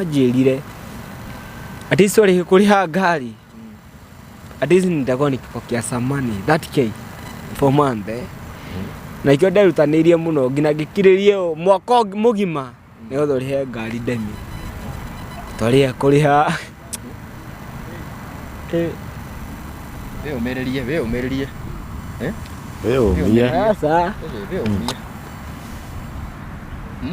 Anjĩrire at least warĩkia kũrĩha ngari, at least nitakuwa nikipokea some money 30K for month, eh. Na ikĩo nderutanĩirie mũno nginya ngĩkirĩrie mwaka ũngĩ mũgima nĩgetha ũrĩhe ngari ndemi twarĩha kũrĩha. Eh, Wĩyũmĩrĩrie, wĩyũmĩrĩrie. Eh? Wĩyũmie. Aca. Wĩyũmie.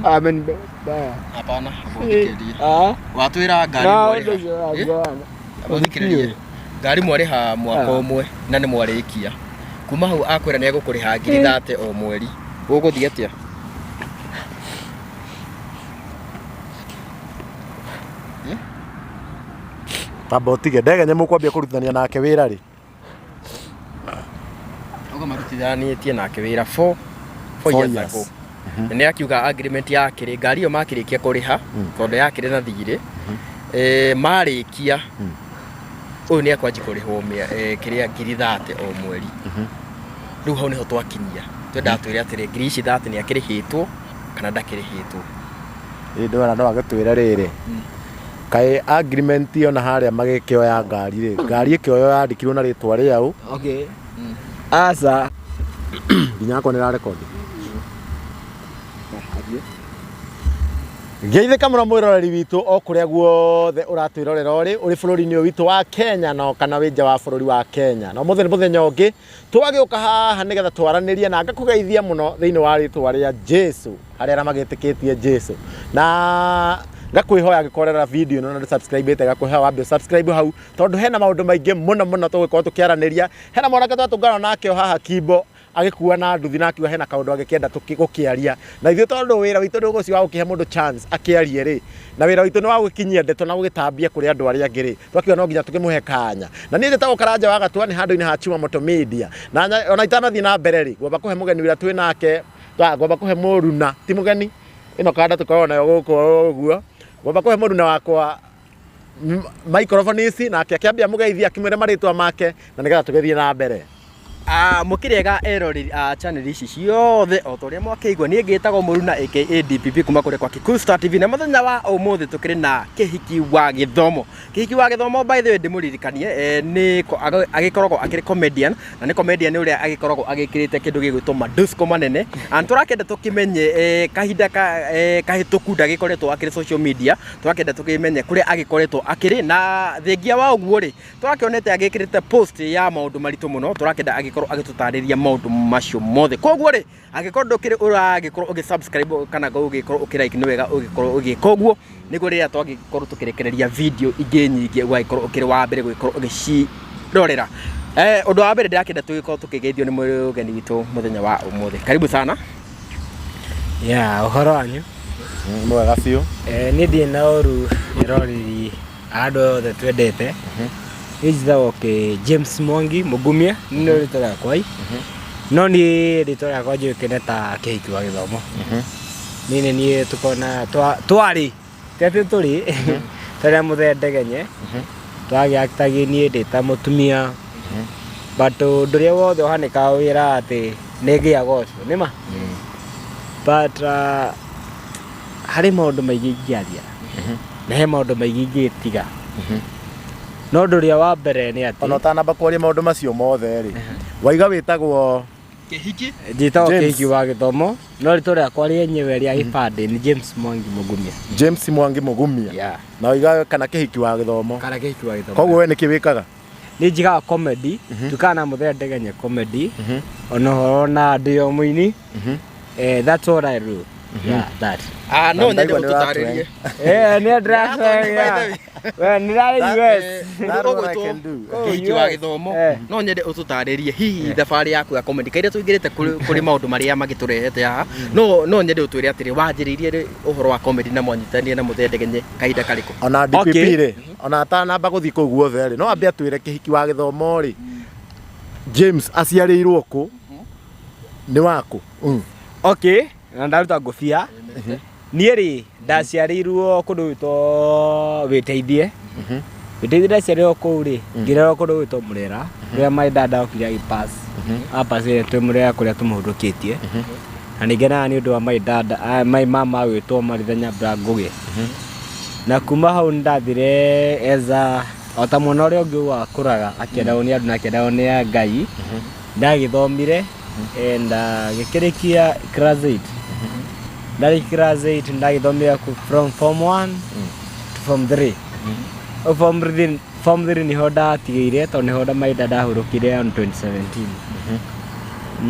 Amen. Baya. Hapana, ũthikĩrĩrie. Ah. Watwĩra ngari Na mwarĩha. ũndũ ũcio ũrathiĩ. Ũthikĩrĩrie. Ngari mwarĩha mwaka Ah. ũmwe na nĩ mwarĩkia. Kuma hau akwĩra nĩ egũkũrĩha ngiri 30 o mweri. Gũgũthiĩ atĩa? Tamba ũtige ndege mũkwambia kũrutithania nake wĩra rĩ? Auga marutithanĩtie nake wĩra 4 Four years years. ago. Na nĩ akiuga agreement yakĩrĩ ngari ĩyo makĩrĩkia kũrĩha tondũ yakĩrĩ na thirĩ, eh, marĩkia ũyũ nĩ akwanji kũrĩhwo kĩrĩa ngiri 30 o mweri. Rĩu hau nĩho twakinyia, twendaga twĩre atĩrĩ, ngiri ici 30 nĩ akĩrĩhĩtwo kana ndakĩrĩhĩtwo? Ĩ ndona no agĩtwĩre rĩrĩ, kaĩ agreement ona harĩa magĩkĩoya ngari rĩ, ngari ĩkĩoywo yandĩkirwo na rĩtwa rĩaũ? Okay. Aca. Nginya akwa nĩ ĩrarekondi. Geithĩka mũno mwĩroreri witũ o kũrĩa guothe ũratwĩrorera ũrĩ ũrĩ bũrũri-inĩ ũyũ witũ wa Kenya na kana wĩ nja wa bũrũri wa Kenya. Na ũmũthĩ nĩ mũthenya ũngĩ twagĩũka haha nĩgetha twaranĩrie na ngakũgeithia mũno thĩinĩ wa rĩtwa rĩa Jesu, harĩa arĩa magĩtĩkĩtie Jesu. Na ngakwĩhoya angĩkorwo video ĩno na ndũ subscribe ĩte, ngakũhoya wambe subscribe hau, tondũ hena maũndũ maingĩ mũno mũno tũgũkorwo tũkĩaranĩria. Hena mwanake twatũngana nake o haha Kimbo agĩkua na nduthi na akiuga hena kaũndũ angĩkĩenda gũkĩaria na ithuĩ, tondũ wĩra witũ nĩ ũcio wa gũkĩhe mũndũ chance akĩarie rĩ, na wĩra witũ nĩ wa gũkinyia ndeto na gũgĩtambia kũrĩ andũ arĩa angĩ rĩ, twakiuga no nginya tũkĩmũhe kanya. Na niĩ njĩtagwo Karanja wa Gatua, nĩ handũ-inĩ ha Chuma Moto Media. Na ona itanathiĩ na mbere rĩ, ngwamba kũhe mũgeni ũrĩa twĩ nake, ngwamba kũhe mũruna, ti mũgeni, ĩno kanda tũkoragwo nayo gũkũ ũguo, ngwamba kũhe mũruna wakwa microphone ici, nake akĩambia mũgeithie, akĩmwĩre marĩtwa make na nĩgetha tũgĩthiĩ na mbere. Ah, mũkĩrĩega eroreri a channel ici ciothe, o ta ũrĩa mwakĩigua, niĩ ngĩtagwo Mũruna aka DPP kuma kũrĩa kwa Kikuyu Star TV. Na mũthenya wa ũmũthĩ tũkĩrĩ na Kĩhiki wa Gĩthomo. Kĩhiki wa Gĩthomo, by the way, ndĩmũririkanie, nĩ agĩkoragwo akĩrĩ comedian, na nĩ comedian ũrĩa agĩkoragwo agĩkĩrĩte kĩndũ gĩgwĩtwo madusco manene. Na tũrakĩenda tũkĩmenye, kahinda kahĩtũku ndagĩkoretwo akĩrĩ social media, tũrakĩenda tũkĩmenye kũrĩa agĩkoretwo akĩrĩ. Na thengia wa ũguo rĩ, tũrakĩonete agĩkĩrĩte post ya maũndũ maritũ mũno, tũrakĩenda agĩkorwo agĩtũtarĩria maũndũ macio mothe. Koguo rĩ, angĩkorwo ndũkĩrĩ ũragĩkorwo ũgĩ-subscribe kana ũgĩkorwo ũkĩ-like, nĩ wega ũgĩkorwo ũgĩka ũguo, nĩguo rĩrĩa twagĩkorwo tũkĩrekereria video ingĩ nyingĩ ũgagĩkorwo ũkĩrĩ wa mbere gũgĩkorwo ũgĩcirorera. Ũndũ wa mbere ndĩrakĩenda tũgĩkorwo tũkĩgeithio nĩ mũgeni witũ mũthenya wa ũmũthĩ. Karibu sana. Ya, ũhoro wanyu? Mwega biũ. Eh, niĩ ndirĩ na ũru, eroreri andũ othe twendete. Niĩ njĩtagwo kĩ James Mwangi Mũngumia, nĩ rĩtwa rĩakwa i. No niĩ rĩtwa rĩakwa njũĩkaine ta Kĩhiki wa Gĩthomo. Niĩ nĩ niĩ tũkona twarĩ, ti atĩ tũrĩ, twarĩ na mũthee Ndegenye, twagĩaktagia niĩ ndĩ ta mũtumia, but ũndũ ũrĩa wothe ũhanĩkaga wĩra atĩ nĩ ngĩaga ũcio, nĩ ma? But harĩ maũndũ maingĩ ingĩaria na he maũndũ maingĩ ingĩtiga, no ũndũ ũrĩa wa mbere nĩ atĩ Ona ũtanamba kwaria maũndũ macio mothe rĩ, waiga wĩtagwo Kĩhiki. Njĩtagwo James. Kĩhiki wa Gĩthomo, no rĩtwa rĩakwa rĩenyewe rĩa gĩbandĩ nĩ James Mwangi Mũgumia. James Mwangi Mũgumia. Yeah. Na waiga kana Kĩhiki wa Gĩthomo. Kana Kĩhiki wa Gĩthomo. Koguo we nĩkĩ wĩkaga? Nĩ njigaga comedy, tukaga na mũthee Ndegenye comedy, ona ũhoro na ndĩ o mũini. Eh, that's what I do. Yeah, that. Ah, no nyende Ndaigua nĩ ũtũtarĩrie. Eh, nĩ By the ndĩracoya. We, nĩ ndĩrarĩ US. That Mũndũ one I ũgwĩtwo can do. Kĩhiki wa Gĩthomo, Eh. no nyende ũtũtarĩrie hihi thabarĩ yaku ya comedy kaira tũingĩrĩte kũrĩ maũndũ marĩa magĩtũrehete haha. No nyende ũtwĩre atĩrĩ, wanjĩrĩirie rĩ ũhoro wa comedy na mwanyitanire na mũthee Ndegenye kahinda karĩkũ? Ona DPP Okay. rĩ, ona atanamba gũthiĩ kũu guothe rĩ, no ambe atwĩre Kĩhiki wa Gĩthomo rĩ, James aciarĩirwo kũ, nĩ wakũ? Okay, na ndaruta ngũbia. Niĩ rĩ, ndaciarĩirwo kũndũ gwĩtwo Wĩteithie. Wĩteithie ndaciarĩirwo kũu rĩ, ngĩrerwo kũndũ gwĩtwo Mũrera, kũrĩa my dad okire agĩpass. Apacire twĩ Mũrera kũrĩa tũmũhurũkĩtie. Na nĩ ngenaga nĩ ũndũ wa my dad, my mama agwĩtwo Maritha Nyambura Ngũgĩ. Na kuma hau nĩndathire eza o ta mwana ũrĩa ũngĩ wakũraga akĩendagwo nĩ andũ na akĩendagwo nĩ a Ngai. Ndagĩthomire and ngĩkĩrĩkia class 8. Ndarĩkia class 8 ndagĩthomire from form 1 to form 3. O form 3, form 3 nĩho ndatigĩire tondũ nĩho mahinda ndahurũkire on 2017.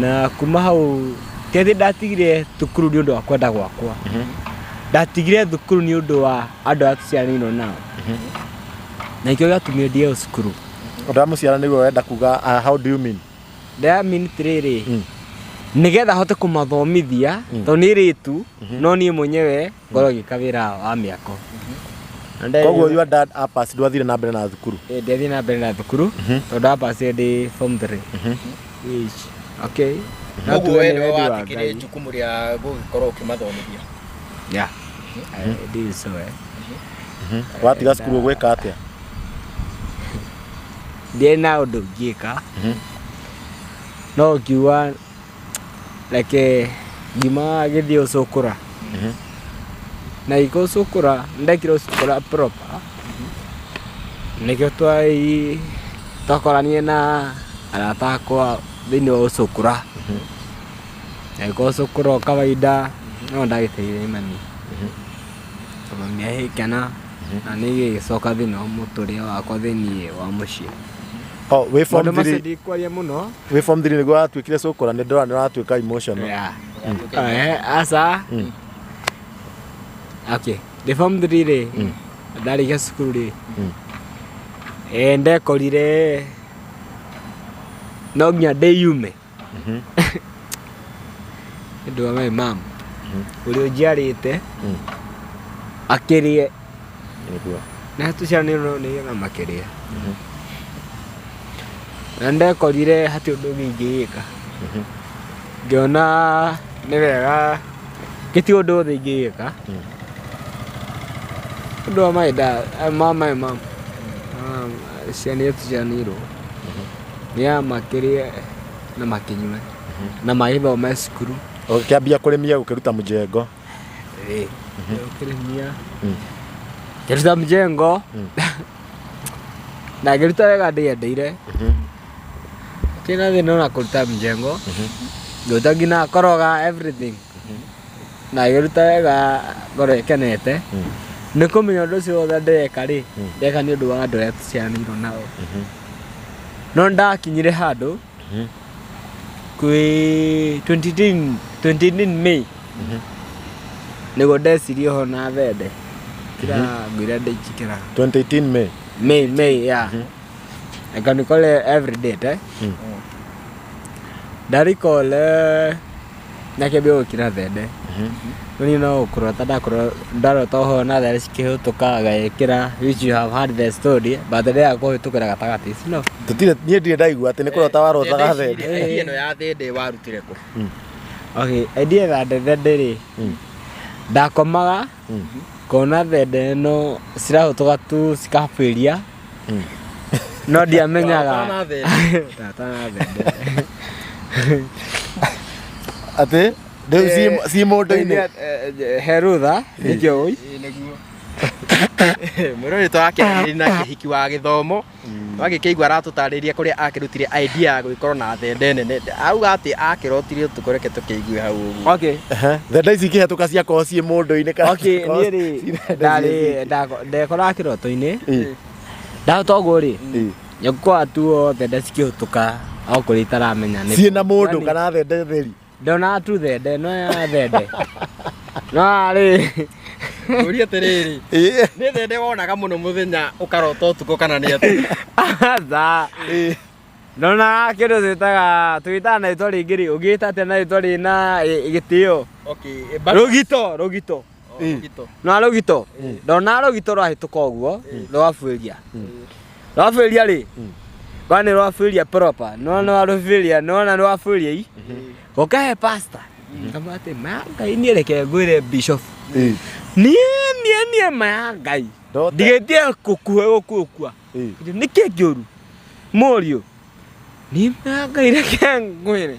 Na kuma hau ti atĩ ndatigire thukuru nĩ ũndũ wa kwenda gwakwa. Ndatigire thukuru nĩ ũndũ wa andũ arĩa tũciaranĩirwo nao. Na nĩkĩo gĩatũmire ndige cukuru. Ũndũ wa mũciaranĩirwo wenda kuga how do you mean? Ndĩra mean atĩrĩrĩ, nĩgetha hote kũmathomithia tondũ nĩ airĩtu no niĩ mwenyewe ngorwo ngĩka wĩra wa mĩako. Na Koguo your dad apass ndwathire na mbere na thukuru? Ndiathiĩ na mbere na thukuru tondũ ndapacire ndĩ form 3. Which, okay. No Koguo tuge we nĩ nĩwe wendi wa watikire Ngai. jukumu rĩa gũgĩkorwo ũkĩmathomithia. Yeah. I did so, eh. Watiga cukuru ũgwĩka atĩa? Ndiarĩ na ũndũ ingĩka. No ngiuga reke ngiuma gĩthiĩ ũcũkũra. Na gĩka ũcũkũra, nĩndekire ũcũkũra proper. Nĩkĩo twakoranire na arata akwa thĩinĩ wa ũcũkũra. Na gĩka ũcũkũra o kawaida no ndagĩteithire mami. Tondũ mami agĩkena na niĩ gĩgĩcoka thĩinĩ wa mũtũrĩre wakwa thĩinĩ wa mũciĩ. Oh, wĩ form Maũndũ macio 3, ndikwaria mũno. wĩ form 3 nĩguo watuĩkire cũkũra, nĩ ndĩrona nĩ ũratuĩka emotional. Yeah. Aca. Okay. Ndĩ form 3 rĩ, ndarĩkia cukuru rĩ, ndekorire no nginya ndĩyume. Nĩ ũndũ wa my mom ũrĩa ũnjiarĩte akĩrĩe. Nĩguo. Na tũciaranĩirwo nĩgetha makĩrĩe. Na ndekorire hatirĩ ũndũ ũngĩ ingĩgĩka. Ngĩona nĩ wega gĩtirĩ ũndũ wothe ingĩgĩka. Ũndũ wa my dad, my mom. Ciana iria tũciaranĩirwo nĩgetha makĩrĩe na makĩnyue na magĩthome cukuru. Ũgĩkĩambia kũrĩmia gũkĩruta mjengo. Ũkĩrĩmia ngĩruta mjengo na ngĩruta wega ndĩyendeire. Hatirĩ na thĩna ona kũruta mjengo, ngĩruta nginya koroga everything na ngĩruta wega ngoro ĩkenete. Nĩ kũmenya ũndũ ũcio wothe ndĩreka rĩ, ndĩreka nĩ ũndũ wa andũ arĩa tũciaranĩirwo nao. No nĩndakinyire handũ kwĩ 2018 May nĩguo ndecirie ũhoro na thende kira ngwĩra ndĩnjikĩraga. 2018 May. May, yeah. I can recall every date, eh? Nda recall nakĩambia gwĩkĩra thende. No niĩ no kũrota ndarota ũhoro na thende cikĩhĩtũka ngagĩkĩra, which you have heard the story, but ndĩrenda kũhĩtũkĩra gatagatĩ. No. Tũtirĩ niĩ ndirĩ ndaigua atĩ nĩ kũrota warotaga thende. Idea ĩno ya thende warutire kũ? Okay, idea ya thende rĩ, ndakomaga ngona thende ĩno cirahĩtũka tu cikabĩria no ndiamenyaga. Ndarota na thende. Ndarota na thende. Atĩ rĩu ci mũndũ-inĩ. He rũtha nĩkĩo. Ĩĩ nĩguo. Mwĩroreri tũrakĩaranĩria na kĩhiki wa gĩthomo wagĩkĩigua aratũtarĩria kũrĩa akĩrutire idea ya gũgĩkorwo na thende nene. Auga atĩ akĩrotire ũtukũ, reke tũkĩigue hau ũguo. Okay. Thende ici ikĩhetũka ciakorwo ciĩ mũndũ-inĩ kana Okay, ciakorwo niĩ rĩ ci thende ndarĩ ndekoraga kĩroto-inĩ ndahota ũguo rĩ nyakwa tu othe thende cikĩhĩtũka o kũrĩa itaramenya nĩ ciĩ na mũndũ Yani, kana thende theri. Ndonaga tu thende no ya thende no arĩ Ngũrie atĩrĩrĩ, nĩ thende wonaga mũno mũthenya ũkarota ũtukũ kana nĩ atĩ? Aca. Ndonaga kĩndũ twĩtaga twĩtaga na rĩtwa rĩngĩ rĩ, ũngĩgĩta atĩa na rĩtwa rĩna gĩtĩo? Okay, Rũgito, rũgito. Rũgito. No rũgito. Ndonaga rũgito rwahĩtũka ũguo rwabuĩria. Rwabuĩria rĩ, kwa nĩ rwabuĩria proper, no nĩ warũbuĩria, nĩwona rwabuĩria i. Ũkahe pastor. Ngamwĩra atĩ ma ya Ngai niĩ reke ngwĩre bishop. Niĩ niĩ niĩ ma ya Ngai. Ndigĩtie gũkuhĩ gũkua. Nĩkĩ kĩũru? Mũriũ. Niĩ ma ya Ngai reke ngwĩre.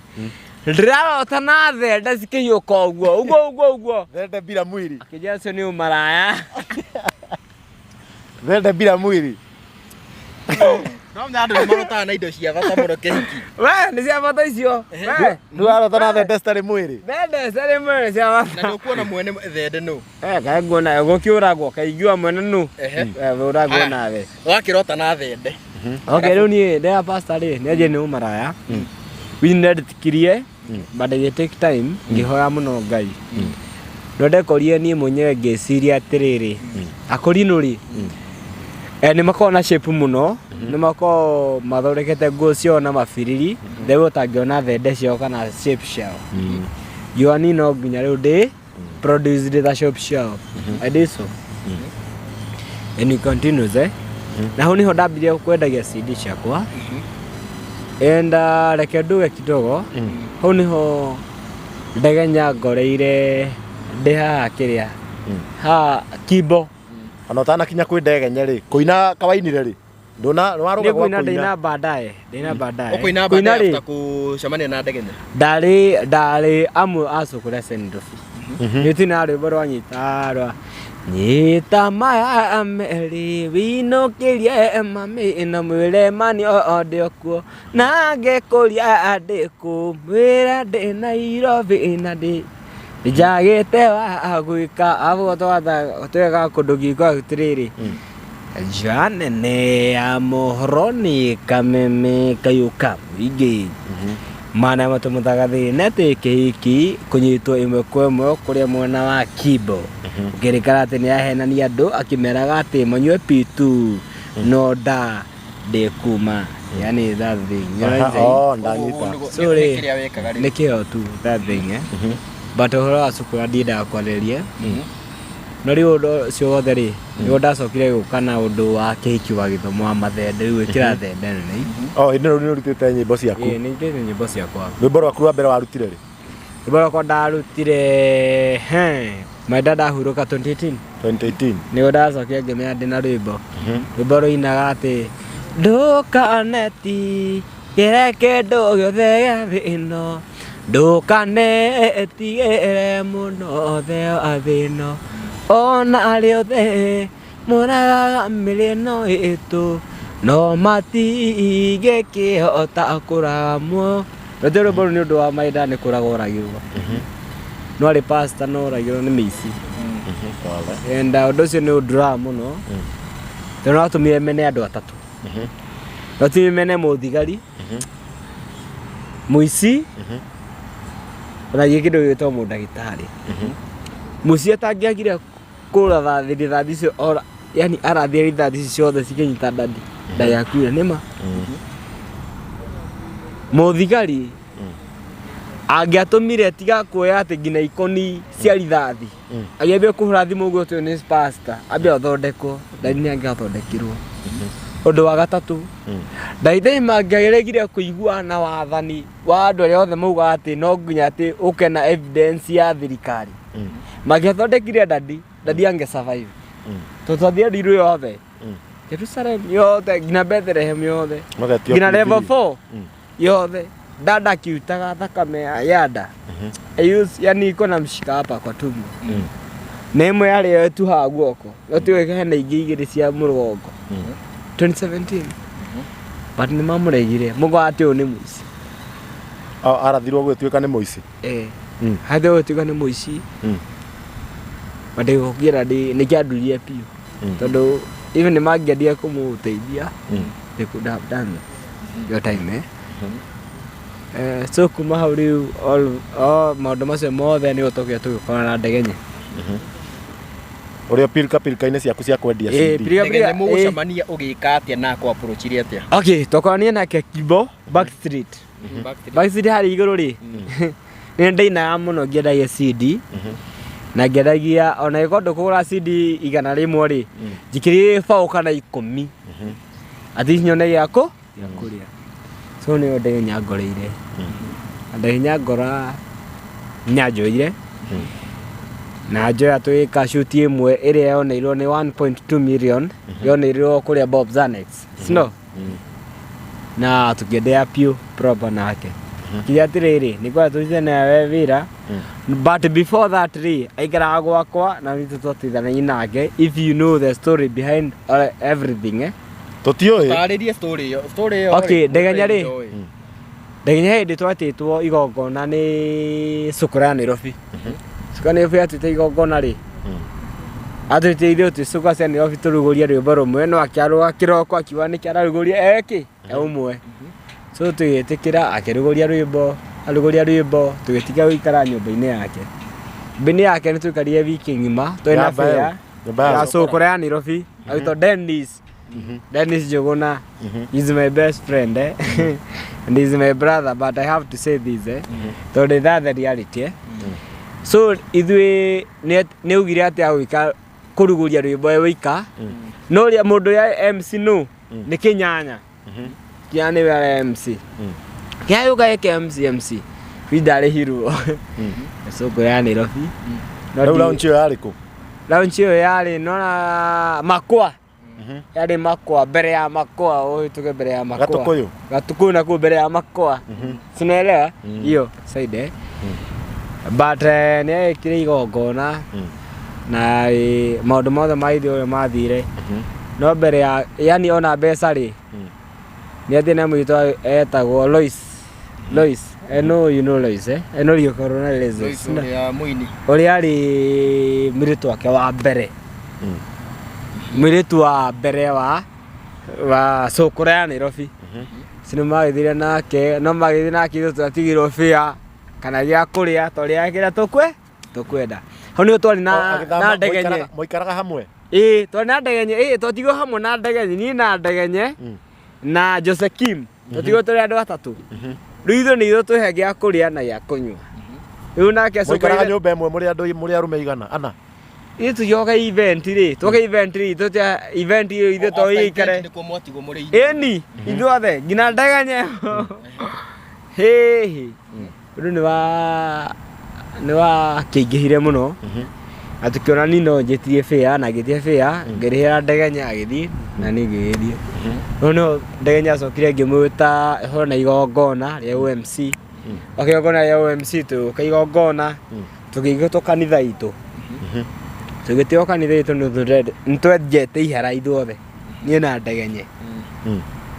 Ndĩrarota na thende cikĩhiũka ũguo, ũguo ũguo ũguo. Thende bila mwili. Akĩnjĩra ũcio nĩ ũmaraya. Thende bila mwĩrĩ. No menya andũ nĩ marotaga na indo cia bata mũno kĩhiki. We, nĩ cia bata icio. We, Nĩwarota na thende citarĩ mwĩrĩ. thende citarĩ mwĩrĩ cia Na bata. nĩ ũkuona mwene thende nũ. Eh, kaĩ nguona gũkĩũragwo kaigua mwene nũ. Ehe. Eh, ũragwo Aya. nawe. Wakĩrota na thende. Okay, rĩu niĩ ndĩra pastor rĩ, nĩ anjie nĩ ũmaraya. Wini nĩndetikirie, but ĩgĩ take time, ngĩhoya mũno Ngai. No ndekorire niĩ mwenyewe ngĩciria atĩrĩrĩ, akũrinũ rĩ, eh, nĩ makoragwo na shape mũno, nĩ makoragwo mathondekete nguo ciao na mabiriri, rĩu ũtangĩona thende ciao kana shape ciao. Ngiuga niĩ no nginya rĩu ndĩ produce the shape ciao. I did so. And it continues, eh? Na hau niho ndambirie kwendagia CD ciakwa. And reke nduge kidogo, hau niho ndegenya ngoreire ndĩ haha kĩrĩa haha Kimbo. Ona ũtanakinya kwĩ ndegenye rĩ, kũina kawainire rĩ? Ndũna nĩwarũga Nĩ gwa kũina kũina. ndaina baadaye, ndaina baadaye. Ũkũina Kũina baadaye rĩ, after kũcemania na ndegenye. ndarĩ amwe a cũkũrĩa Sendofi. Nĩ tina rwĩmbo rwanyita rwa nyita maya merĩ winũkĩrie mami na mwĩre mani o ndĩ kuo na ngĩkũria ndĩ kũ mwĩre ndĩ Nairobi na ndĩ njagĩte wa gwĩka abu twega kũndũ gĩkwa atĩrĩrĩ nja nene ya mohoro nĩ kameme kayũ ka mũingĩ mana matũmũthaga thĩna atĩ kĩhiki kũnyitwo ĩmwe kwa ĩmwe kũrĩa mwena wa Kimbo ũkĩrĩkana atĩ nĩ ahenania andũ akĩmeraga atĩ manyue P2 no nda ndĩkuma yani that thing you know what I'm saying? Oh, ndanyita. So rĩ, Kĩrĩa wekaga rĩ. nĩ kĩo tu that thing eh but ũhoro wa cukuru ndiendaga kwarĩrĩria no rĩu ũndũ ũcio wothe rĩ nĩguo ndacokire gũka na ũndũ wa kĩhiki wa gĩthomo wa mathende rĩu ĩkĩra thende nene. Oh, ĩndĩ rĩu nĩũrutĩte nyĩmbo ciaku. Ĩĩ, nĩ ndĩte nyĩmbo ciakwa. Rwĩmbo rwaku rwa mbere warutire rĩ? Rwĩmbo rwakwa ndarutire he maenda ndahurũka 2018. 2018. Nĩguo ndacokire ngĩmenya ndĩna rwĩmbo rwĩmbo rũinaga atĩ ndũkanetigĩre kĩndũ gĩothe gĩa thĩ ĩno ndũkanetigĩre mũno thĩ wa thĩ ĩno ona rĩothe mũragaga mĩrĩ ĩno ĩtũ no matingĩkĩhota kũraga muoyo. Rũtĩ rwĩmbo rũu nĩ ũndũ wa mahinda nĩ kũraga oragirwo no arĩ pastor no oragirwo nĩ mĩici and ũndũ ũcio nĩ ũnduraga mũno tondũ no watũmire mene andũ atatũ no tũmire mene mũthigari mũici ona gĩ kĩndũ gĩgwĩtwo mũndagĩtarĩ mũici atangĩagire kũratha rithathi icio ora yani arathire rithathi icio ciothe cikĩnyita ndadi ndagakuire nĩma mũthigari angĩatũmire tiga kuoya atĩ nginya ikoni cia rithathi agĩambia kũhũra thimũ ũguo ũcio nĩ pastor ambia athondekwo ndadi nĩ angĩathondekirwo. Ũndũ wa gatatũ, ndagĩtarĩ mangĩaregire kũiguana na wathani wa andũ arĩa othe maugaga atĩ no nginya atĩ ũke na evidence ya thirikari mangĩathondekire ndadi ndadi angĩ survive tondũ twathire ndiru yothe Jerusalem yothe nginya Bethlehem yothe Magetio nginya level pilipili. 4 yothe dada akiutaga thakame ya nda. I use yani iko na mshika hapa kwa tumbo na ĩmwe yarĩ yo ĩtuhaga guoko no tiwe hena ingĩ igĩrĩ cia mũgongo 2017 but nĩ mamũregire mũgo atĩ ũyũ nĩ mũici. Oh, arathirwo gũgĩtuĩka nĩ mũici. Eh, hathe ũyũ tuga nĩ mũici but gũkĩra nĩ kĩandurie biũ tondũ even nĩ mangĩendire kũmũteithia they could have done it your time eh. Eh, so kuma hau rĩu all maũndũ macio mothe nĩ gũtokire tũgĩkorana na ndegenye. Ũrĩa pilka pilka-inĩ ciaku cia kwendia Eh, CD. pilka- Ndegenye mũgũcemania ũgĩka atĩa na akũ approachire atĩa? Okay, twakorania nake Kimbo Backstreet. Backstreet harĩa igũrũ rĩ nĩ ndainaga mũno ngĩendagia CD na ngĩendagia ona ĩkorwo ndũkũgũra CD 100 rĩ njikĩrire gĩbaũ kana 10 at least nyone gĩakũ gĩa kũrĩa. So nĩyo ndegenya ngoreire na ndegenya ngora nyanjoire na njoya tũgĩka shoot ĩmwe ĩrĩa yoneirwo nĩ 1.2 million yoneirwo kũrĩa Bob Zanex sino na tũkĩendea piũ proper nake. Kinya atĩrĩrĩ, nĩ kwenda tũrutithanie nawe wĩra, but before that rĩ, aikaraga gwakwa na nĩ tũtwateithanagia nake, if you know the story behind everything, eh. Tũtiũĩ. Tarĩrie story ĩyo, story ĩyo. Okay, rĩ, Ndegenya rĩ. ndoĩ. Ndegenya hĩndĩ twatĩtwo igongona nĩ cukuru ya Nairobi. Cukuru ya Nairobi yatwĩte igongona rĩ, atwĩte ithuĩ twĩ cukuru cia Nairobi tũrugũrie rwĩmbo rũmwe, no akĩarũga kĩroko akiuga nĩkĩ ararugũria eki e ũmwe. So tũgĩtĩkĩra, akĩrugũria rwĩmbo, arugũria rwĩmbo, tũgĩtiga gũikara nyũmba-inĩ yake. Nyũmba-inĩ yake nĩ twaikarire wiki ng'ima tũrĩ na Nyũmba fare ĩyo? Nyũmba ya ya cukuru ya Nairobi, agĩtwo Dennis. Dennis Njuguna is my best friend, eh? And he's my brother, but I have to say this, eh? Tondũ that's the reality, eh? So ithuĩ nĩ augire atĩ agwĩka kũrugũria rwĩmbo e wĩika, no ũrĩa mũndũ ũrĩa MC no nĩ Kĩnyanya. Kĩnyanya nĩwe arĩa MC. Kĩnyanya yũka eke MC MC. Wi ndarĩhirwo. Cũkũ ya Nairobi. No Rĩu launch ĩyo yarĩ kũ? Launch ĩyo yarĩ nona Makwa. Yarĩ Makwa, mbere ya Makwa, ũhĩtũke mbere ya Makwa. Gatũkũyũ? Gatũkũyũ nakuo mbere ya Makwa. Sinaelewa? Hiyo side, eh. But nĩ ekire igongona na maũndũ mothe ma ithuĩ ũrĩa mathire. No mbere ya yani ona mbeca rĩ, nĩ athiĩ na mũirĩtu etagwo Lois. Lois. I know you know Lois, eh? I know you corona Lois. Lois ũrĩa mũini. Ũrĩa arĩ mũirĩtu wake wa mbere. Mũirĩtu wa mbere wa cũkũra ya Nairobi. Ci nĩ magĩthire nake, no magĩthiĩ nake ithuĩ twatigirwo bĩa kana gĩa kũrĩa twarĩaga kĩrĩa tũkwenda. Hau nĩho twarĩ na Agĩthama, na ndegenye. Mũikaraga hamwe? Ĩĩ, twarĩ na ndegenye, ĩĩ twatigirwo hamwe na ndegenye, niĩ na ndegenye na Jose Kim. Twatigirwo tũrĩ andũ atatũ. Rĩu ithuĩ nĩ ithuĩ twĩhe gĩa kũrĩa na gĩa kũnyua. Rĩu nake Mũikaraga cũkũra nyũmba ĩmwe mũrĩ andũ mũrĩ arũme igana ana? Ithuĩ tũgĩoka event rĩ, twoka event rĩ, ithuĩ event ĩyo ithuĩ to After ĩikare. event nĩkuo mwatigwo mũrĩ inyuĩ. Ĩni, ithuothe nginya ndegenye. Hĩhĩ. Ũndũ nĩ wa kĩingĩhire mũno. Na tũkĩona niĩ no njĩtie fare na ngĩtia fare, ngĩrĩhĩra ndegenye agĩthiĩ na niĩ ngĩgĩthiĩ. No no ndegenye acokire ngĩmwĩta ho na igongona rĩa OMC. O igongona rĩa OMC tũgĩũka igongona, tũkĩingĩtwo kanitha itũ. Tũgĩtĩo kanitha itũ nĩ twenjete ihara ithuothe, niĩ na ndegenye.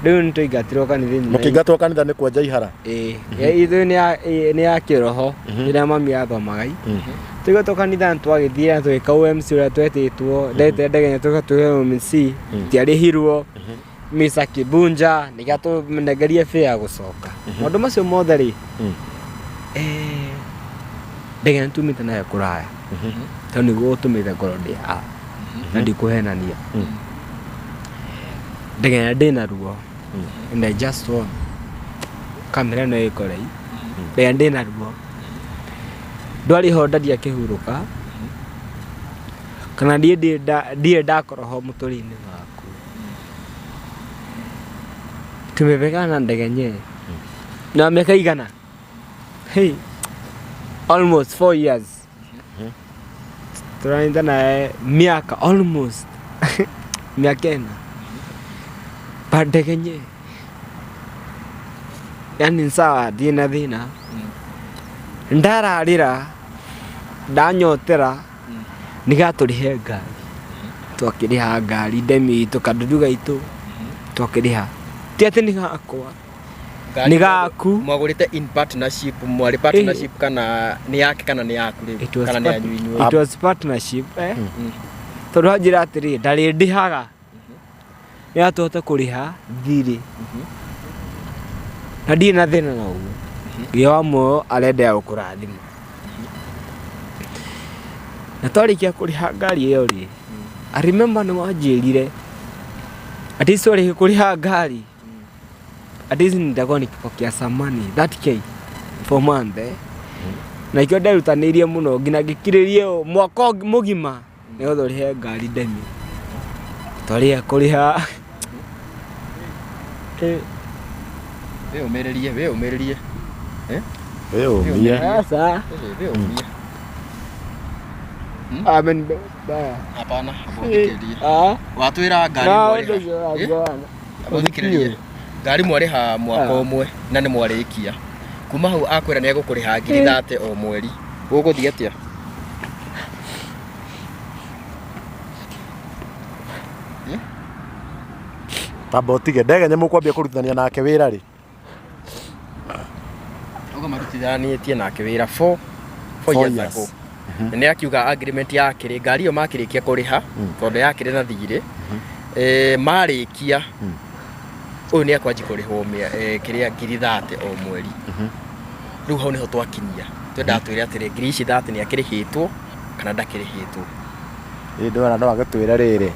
Rĩu nĩ twaingatirwo kanitha-inĩ. Mũkĩingatwo kanitha nĩ kwenja ihara? Ĩĩ, ithuĩ nĩ ya kĩroho rĩrĩa mami athomaga. Tũingatwo kanitha nĩ twagĩthire na tũgĩka OMC ũrĩa twetĩtwo, ndetire ndegenye tũka twĩke OMC, tiarĩhirwo. Mr. Kibunja nĩkĩo atũnengerie fare ya gũcoka. Maũndũ macio mothe rĩ, ndegenye tumĩte nayo kũraya, tondũ nĩguo ũtũmĩte ngorwo ndĩ haha na ndikũhenania. Ndegenye ndĩna ruo and I just want kamera ĩno ĩkore. Ndegenye ndĩna ruo, ndwarĩ ho ndaria akĩhurũka kana niĩ ndirĩ ndakorwo ho mũtũrĩre-inĩ waku. Tumebekana na ndegenye na miaka igana, hey, almost 4 years tũranĩte naye miaka almost miaka ĩna, but ndegenye yani sawa, ndirĩ na thĩna, ndararĩra ndanyotera nĩgetha tũrĩhe ngari, twakĩrĩha ngari ndemi itũ kandudu gaitũ twakĩrĩha, ti atĩ nĩ gakwa. Ngari Nĩ gaku. Mwagũrĩte in partnership, mwarĩ partnership kana nĩ yake kana nĩ yaku rĩu? It was Kana nĩ yanyu inyuĩ? It was partnership, eh? Tondũ anjĩra atĩrĩ ndarĩ ndĩhaga nĩgetha tũhote kũrĩha thirĩ na ndirĩ na thĩna na ũguo, Ngai wa muoyo arendea gũkũrathima. Na twarĩkia kũrĩha ngari ĩyo rĩ, I remember nĩ wanjĩrire at least twarĩkia kũrĩha ngari, at least nitakuwa nikipokea some money 30K for month, eh? Na ikĩo nderutanĩirie mũno nginya ngĩkirĩrie mwaka ũngĩ mũgima nĩgetha ũrĩhe ngari ndemi. Twarĩha kũrĩha. Wĩyũmĩrĩrie, wĩyũmĩrĩrie. Wĩyũmie. Sasa Wĩyũmie. amenibaya. Hapana, ũthikĩrĩrie. Ah, Watwĩra ngari na mwarĩha. ũndũ ũcio Eh? wa Ũthikĩrĩrie. Ngari mwarĩha mwaka Ah. ũmwe na nĩ mwarĩkia. Kuma hau akwĩra nĩ egũkũrĩha 30,000 o mweri. Gũgũthiĩ atĩa? Tamba ũtige Ndegenye mũkwambia kũrutithania nake wĩra rĩ? Auga marutithanĩtie nake wĩra 4 Four years years. ago. Na nĩ akiuga agreement yakĩrĩ ngari ĩyo makĩrĩkia kũrĩha tondũ yakĩrĩ na thirĩ marĩkia ũyũ nĩ akwanji kũrĩhwo kĩrĩa 30,000 o mweri. Rĩu hau nĩho twakinyia twendaga twĩre atĩrĩ ngiri ici 30 nĩ akĩrĩhĩtwo kana ndakĩrĩhĩtwo. Ĩ ndona no agĩtwĩre rĩrĩ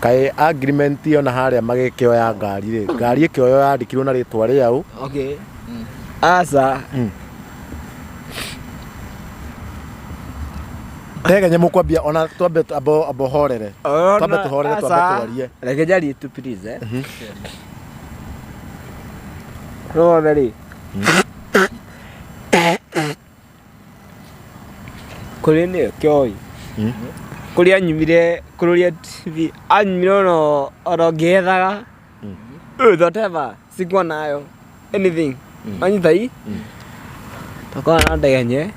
kaĩ agreement ona harĩa magĩkĩoya ngari rĩ, ngari ĩkĩoywo yandĩkirwo na rĩtwa rĩaũ? Okay. Aca. Ndegenye mũkwambia ona twambe abo abo horere. Twambe tũhorere twambe twarie. Reke njarie tu please eh. Rwothe rĩ. Kũrĩ nĩyo kĩoi. Kũrĩa anyumire kũrũria TV anyumire ono ono ngĩethaga. Whatever sikuwa nayo anything. Wanyita hii? Tũkorwo na Ndegenye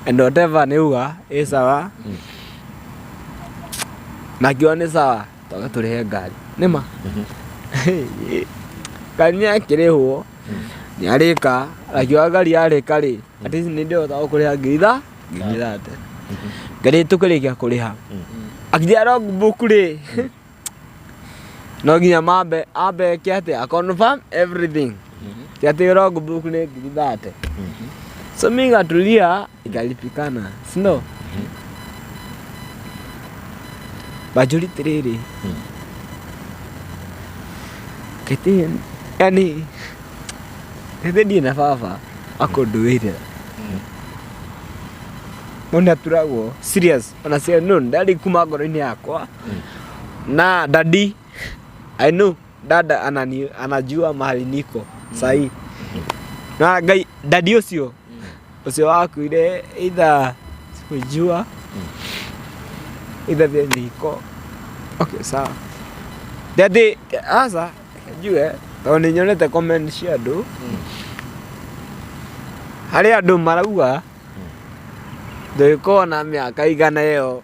and whatever nĩ uga ĩ sawa. Na akiuga nĩ sawa twage tũrĩhe ngari. Nĩma? Ngari nĩ yakĩrĩhwo nĩ arĩka akiuga ngari yarĩka rĩ at least nĩ ndĩhota gũkũrĩha 30,000. Ngari tũkĩrĩkia kũrĩha akĩnjĩra logbook rĩ no nginya mambe ambe eke atĩa a confirm everything ti atĩ logbook nĩ 30,000. So mi ngatulia ikalipikana si ndo? Banjũri atĩrĩrĩ kĩtĩ yani githĩ ndirĩ na baba akũnduĩrĩra no nĩ aturagwo serious ona cia no ndari kuma ngoro-inĩ yakwa na daddy I know dada anani, anajua mahali niko sahi na ngai daddy ũcio ũcio wakuire either sikujua either vile niko okay sawa daddy asa njue tondũ nĩ nyonete comment cia andũ harĩ andũ marauga ndũgĩkorwo na mĩaka igana ĩyo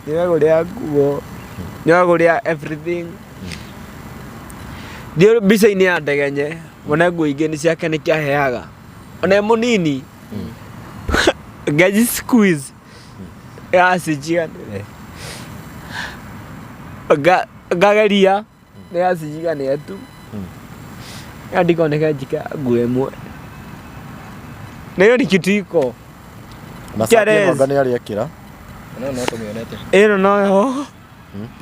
nĩwegũrĩra nguo nĩwegũrĩra everything thiĩ mbica-inĩ ya Ndegenye wone nguo ingĩ nĩ ciake nĩ kĩaheaga ona e mũnini ngaji squeeze yacijiganĩre ngageria nĩ yacijiganĩre tu ya ndikoneka njika nguo ĩmwe na hiyo ni kitu iko Na cati ĩno Keres. anga nĩ arĩekĩra. No no tũmĩonete. ĩno noyo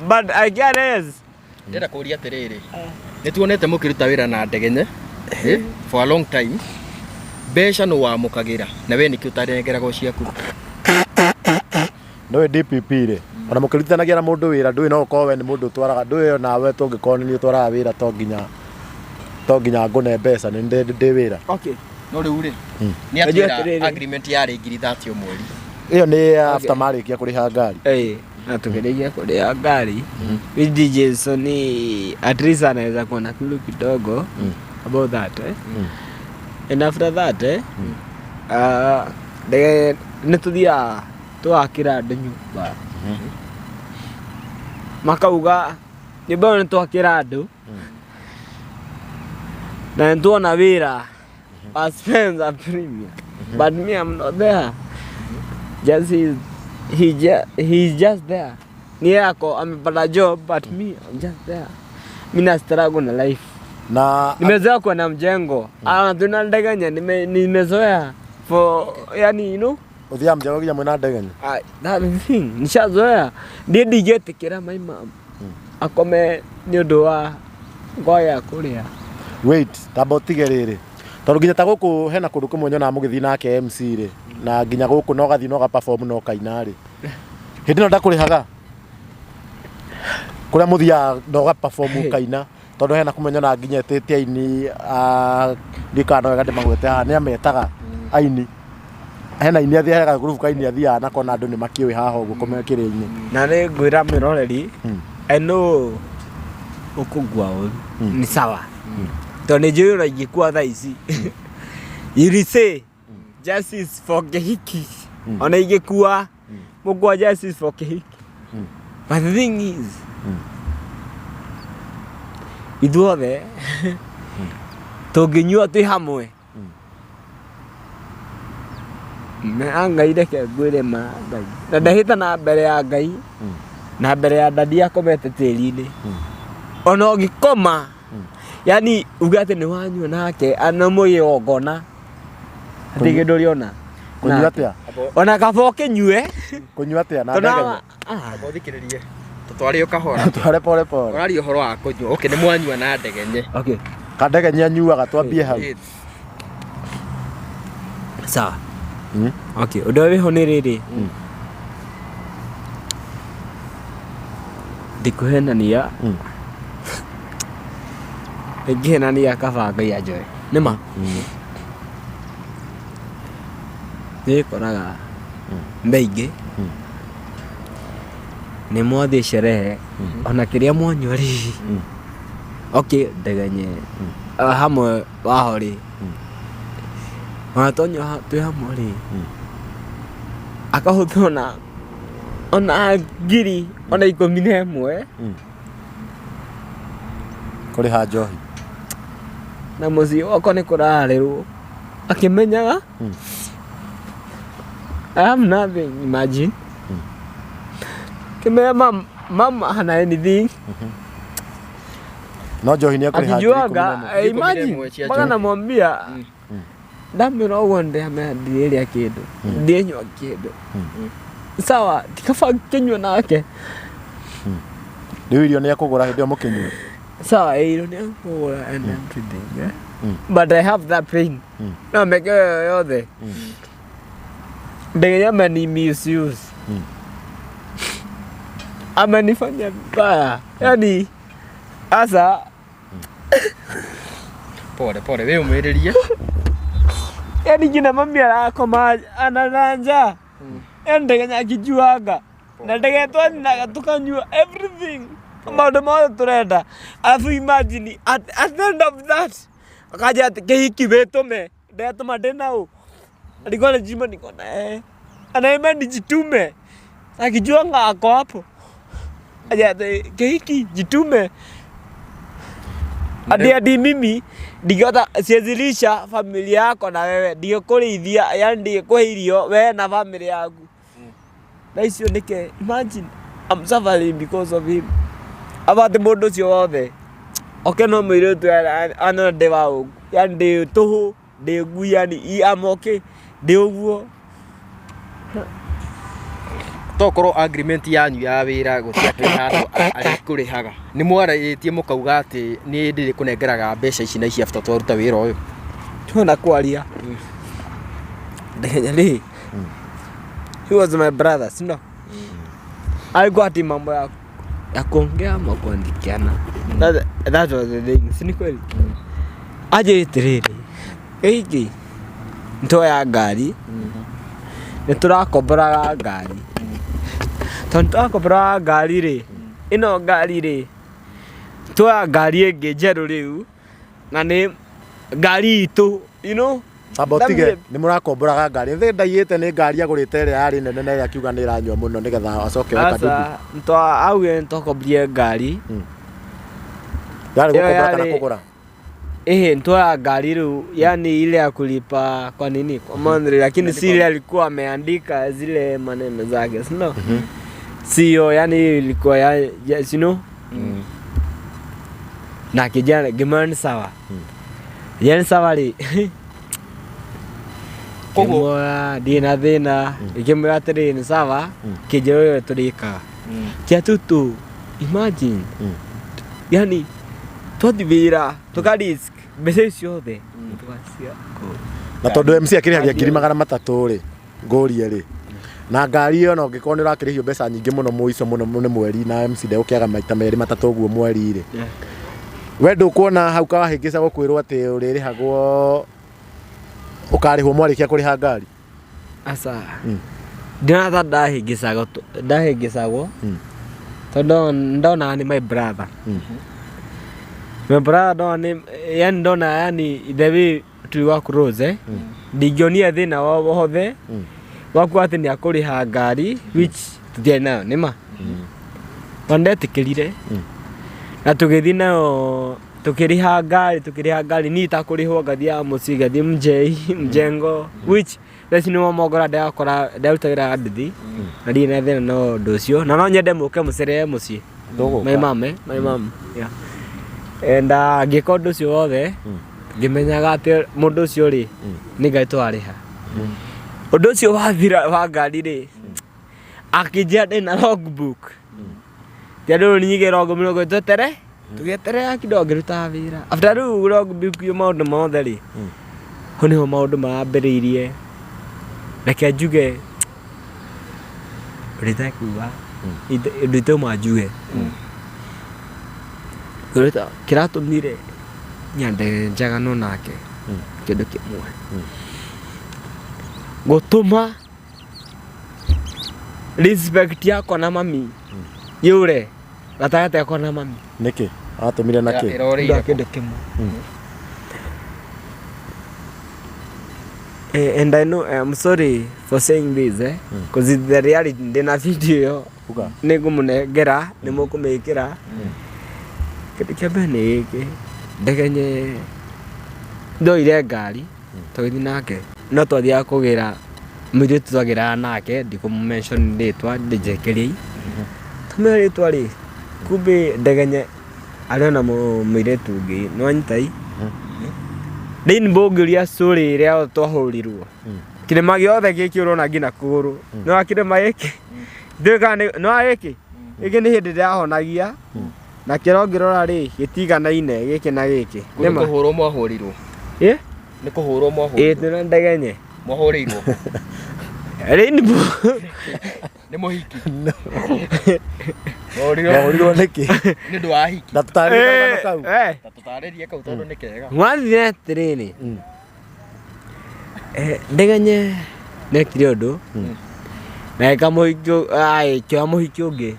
but I guess Ndĩrenda kũria atĩrĩrĩ nĩ tuonete mũkĩruta wĩra na Ndegenye for a long time mbeca nũ wamũkagĩra na we nĩkĩ ũtanengeragwo ciaku? Nĩũĩ DPP rĩ, ona mũkĩrutithanagia na mũndũ wĩra ndũĩ no ũkorwo we nĩ mũndũ ũtwaraga ndũĩ onawe tũngĩkorwo nĩ niĩ ũtwaraga wĩra to nginya ngũne mbeca nĩ ndĩ wĩra. Okay. No rĩu rĩ nĩ Najua atwĩra atĩrĩrĩ. agreement yarĩ 30,000 o mweri. Ĩyo nĩ after marĩkia kũrĩha ngari. Eh, na tukirejea kũrĩha ngari with DJ Sony at least anaweza kuwa na clue kidogo about that eh? And after that eh, ndege nĩ tũthiaga twakĩra andũ nyũmba makauga nyũmba ĩyo nĩ twakĩra andũ na nĩ tuona wĩra wa Spencer Premier but me I'm not there just he's just there ni yako amepata job but me I'm just there mi na struggle na life Na nimezoea kuwa na mjengo ah tuna Ndegenya nimezoea for yani you know ũthiaga mjengo nginya mwĩna Ndegenye. Ah, that thing nishazoea ndiĩ ndingĩtĩkĩra my mom akome nĩ ũndũ wa ngoya kũrĩa Wait, tamba ũtige rĩrĩ tondũ nginya ta gũkũ hena kũndũ kũmwe nyonaga mũgĩthiĩ nake MC rĩ na nginya gũkũ no gathiĩ no ga perform no kaina rĩ hĩndĩ ĩno ndakũrĩhaga kũrĩa mũthiaga no ga perform ũkaina tondũ hena kũmwe nyonaga nginya etĩte aini ndiũĩ kana no wega ndĩmagwete haha nĩ ametaga aini hena aini athiaga he group ka aini athiaga nako na andũ nĩ makĩũĩ haha ũguo kĩrĩa-inĩ. Na nĩ ngwĩra mwĩroreri I know ũkũngua ũru nĩ sawa tondũ nĩ njũĩ ona ingĩkua thaa ici Irise justice for Kĩhiki ona ingĩkua mũkua justice for Kĩhiki. But the thing is, ithuothe tũngĩnyua twĩ hamwe na Ngai, reke ngwĩre ma Ngai na ndahĩta na mbere ya Ngai na mbere ya dadi akomete tĩri-inĩ, ona ũngĩkoma, yani uge atĩ nĩ wanyua nake ana mũgĩgongona hatirĩ kĩndũ ũrĩona. Kũnyua Nake. atĩa? Ona kaba ũkĩnyue. Kũnyua atĩa na tondũ ndegenya? Ah, Amba ũthikĩrĩrie, tũtware o kahora. Tware pole pole. Ũraria ũhoro wa kũnyua. Okay, nĩ mwanyua na ndegenye. Okay. Kandegenye anyuaga, twambie hau. Ĩ, Sawa. Okay, ũndũ ũrĩa wĩho nĩ rĩrĩ, ndikũhenania, ingĩhenania kaba Ngai anjoe nĩma. Nĩkoraga thaa ingĩ nĩ mwathiĩ sherehe, ona kĩrĩa mwanyua rĩ, okay, ndegenye. Ah, hamwe waho rĩ, ona twanyua twĩ hamwe rĩ, akahũthĩra ona ngiri ona 11 Kũrĩha njohi. Na mũciĩ wakwa nĩ kũrarĩrwo akĩmenyaga I have nothing. Imagine kĩmenya mam mama hana anything. No njohi nĩ ekũrĩha ngiri ikũmi akijuaga na ĩmwe. Eh, imagine 11 cia mpaka njohi. namwambia, ndamwĩra ũguo, ndĩamera ndirĩrĩa kĩndũ, ndinyua kĩndũ, sawa, tikaba kĩnyua nake. Rĩu irio nĩ ekũgũra hĩndĩ ĩyo mũkĩnyue? Sawa, irio nĩ akũgũra and everything, eh? But I have that pain, no meke ĩyo yothe ndegenya ameni misuse, amenifanya vibaya, yani asa. Pole pole, wĩ ũmĩrĩrie. Yani nginya mami arakoma anaranja, yani ndegenya akijuaga na ndege twaninaga tukanyua everything, maũndũ mothe tũrenda. Alafu imagine at the end of that akaja ati kĩhiki wĩtũme, ndetũma ndĩna ũ? Alikuwa anajima niko na yeye, anaimba nijitume akijuanga ako hapo, aja ati kĩhiki jitume hadi hadi mimi ndingĩhota, siwezilisha familia yako na wewe ndingĩkũrĩithia, yani ndingĩkũhe irio wewe na family yaku na icio nĩke. Imagine I'm suffering because of him. Aba atĩ mũndũ ũcio wothe oke no mũirĩtu anona ndĩ wa ũguo, yani ndĩ tũhũ, ndĩ ngui, yani I'm okay ndĩ ũguo. Tokorwo agreement yanyu ya wĩra gũtiakĩrĩ handũ arĩkũrĩhaga, nĩ mwarĩtie mũkauga atĩ nĩ ndĩrĩkũnengeraga mbeca ici na ici after twaruta wĩra ũyũ? Tuona kwaria ndegenya rĩ, he was my brother, si ndo alikuwa ati mambo ya kuongea ama kuandikiana, that was the thing, si ni kweli? Aje itiriri gĩkĩ ntoya ngari, nĩ tũrakomboraga ngari, tondũ tũrakomboraga ngari rĩ, ĩno ngari rĩ, tuoya ngari ĩngĩ njerũ rĩu na nĩ ngari itũ. Amba ũtige. Ndamire- Nĩ mũrakomboraga ngari thĩ ndaiyĩte nĩ ngari agũrĩte ĩrĩa yarĩ nene na ĩrĩa akiuga nĩ ĩranyua mũno nĩgetha acoke oe kadudu? Sasa ntwa augire nĩtwakomborire ngari. Yarĩ Ĩyo gũkombora kana yarĩ- kũgũra? Ehe, ntoa gari rĩu, yani ile ya kulipa kwa nini, kwa monthly, lakini si ile alikuwa ameandika zile maneno zake, si ndio? Sio, yani ilikuwa ya you know? Na kijana ngĩmwĩra nĩ sawa, yani sawa rĩ. Koguo- Ngĩmuoya ndirĩ na thĩna, ngĩmwĩra atĩrĩrĩ, nĩ sawa, kĩnjĩra ũrĩa tũrĩkaga kĩa tutu. Imagine, yani twathi wĩra tũka risk mbeca icio ciothe tũgacia kũu. Na tondũ MC akĩrĩhagia 300,000 rĩ, ngũrie rĩ, na ngari ĩyo no ũngĩkorwo nĩ ũrakĩrĩhio mbeca nyingĩ mũno mũico mũno nĩ mweri na MC ndegũkĩaga maita merĩ matatũ ũguo mweri rĩ, we ndũkuona hau kawahĩngĩca gũkwĩrwo atĩ ũrĩrĩhagwo, ũkarĩhwo mwarĩkia kũrĩha ngari? Aca, ndĩrona ta ndahĩngĩcagwo, ndahĩngĩcagwo tondũ ndonaga nĩ my brother, my brother, ndona nĩ yani ndona yani the way tuli wa close eh ndingĩonire thĩna wa wothe waku atĩ nĩ akũrĩha ngari which tũtiarĩ nayo nĩ ma na ndetĩkĩrire na tũgĩthiĩ nayo tũkĩrĩha ngari tũkĩrĩha ngari niĩ itakũrĩhwo ngathiaga mũciĩ ngathiĩ mjei mjengo which thaa ici nĩmo mongora ndakora ndarutagĩra nduthi na ndirĩ na thĩna na ũndũ ũcio na no nyende mũke mũcerere mũciĩ. Tũgũka. My mom, eh? My mom. Yeah. And ngĩka ũndũ ũcio wothe ngĩmenyaga atĩ mũndũ ũcio rĩ nĩ ngai twarĩha ũndũ ũcio wathira wa ngari rĩ akĩnjĩra ndĩ na logbook ti andũ nyige log mĩrongo twetere tũgĩeterera kidogo ngĩrutaga wĩra after rĩu logbook iyo maũndũ mothe rĩ hau nĩho maũndũ marambĩrĩirie reke njuge ndĩtekuga ũndũ itauma njuge Kĩrĩa kĩratũmire nyende njagano nake kĩndũ kĩmwe gũtũma respect yakwa na mami yũre gatagatĩ gakwa na mami. Nĩkĩ atũmire na kĩ? Ũndũ wa Ĩrorĩire kĩndũ kĩmwe. And I know I'm sorry for saying this eh because it's the reality ndĩna video ĩyo. Uga. Nĩ ngũmũnengera nĩ mũkũmĩkĩra. Kĩndũ kĩa mbere nĩ gĩkĩ ndegenye ndoire ngari tũgĩthiĩ nake no twathiaga kũgĩra mũirĩtu twagĩraga nake ndikũmũ mention rĩtwa ndĩnjĩkĩriei tũmĩra rĩtwa rĩ kumbe ndegenye arĩ ona mũirĩtu ũngĩ nĩwanyita i Rainbow ngĩũria story ĩrĩa twahũrirwo kĩrĩma gĩothe gĩkĩ ũrona nginya kũgũrũ nĩwa kĩrĩma gĩkĩ ndiũĩ kana nĩwa gĩkĩ gĩkĩ nĩ hĩndĩ ndĩrahonagia na kĩro ngĩrora rĩ gĩtiganaine gĩkĩ na gĩkĩ. Nĩ kũhũrwo mwahũrirwo? Ĩ? Nĩ kũhũrwo Ĩ mwahũrirwo? twĩna ndegenye. Mwahũrĩirwo? Rainbow. Nĩ mũhiki? Mwahũrirwo Mwahũrirwo nĩkĩ? nĩ ũndũ wa hiki? Na tũtarĩrie karũgano kau. Eh. Ta tũtarĩrie kau tondũ nĩ kega. Mwathire atĩrĩrĩ. Ndegenye nekire ũndũ na ĩka mũhiki kĩoya mũhiki ũngĩ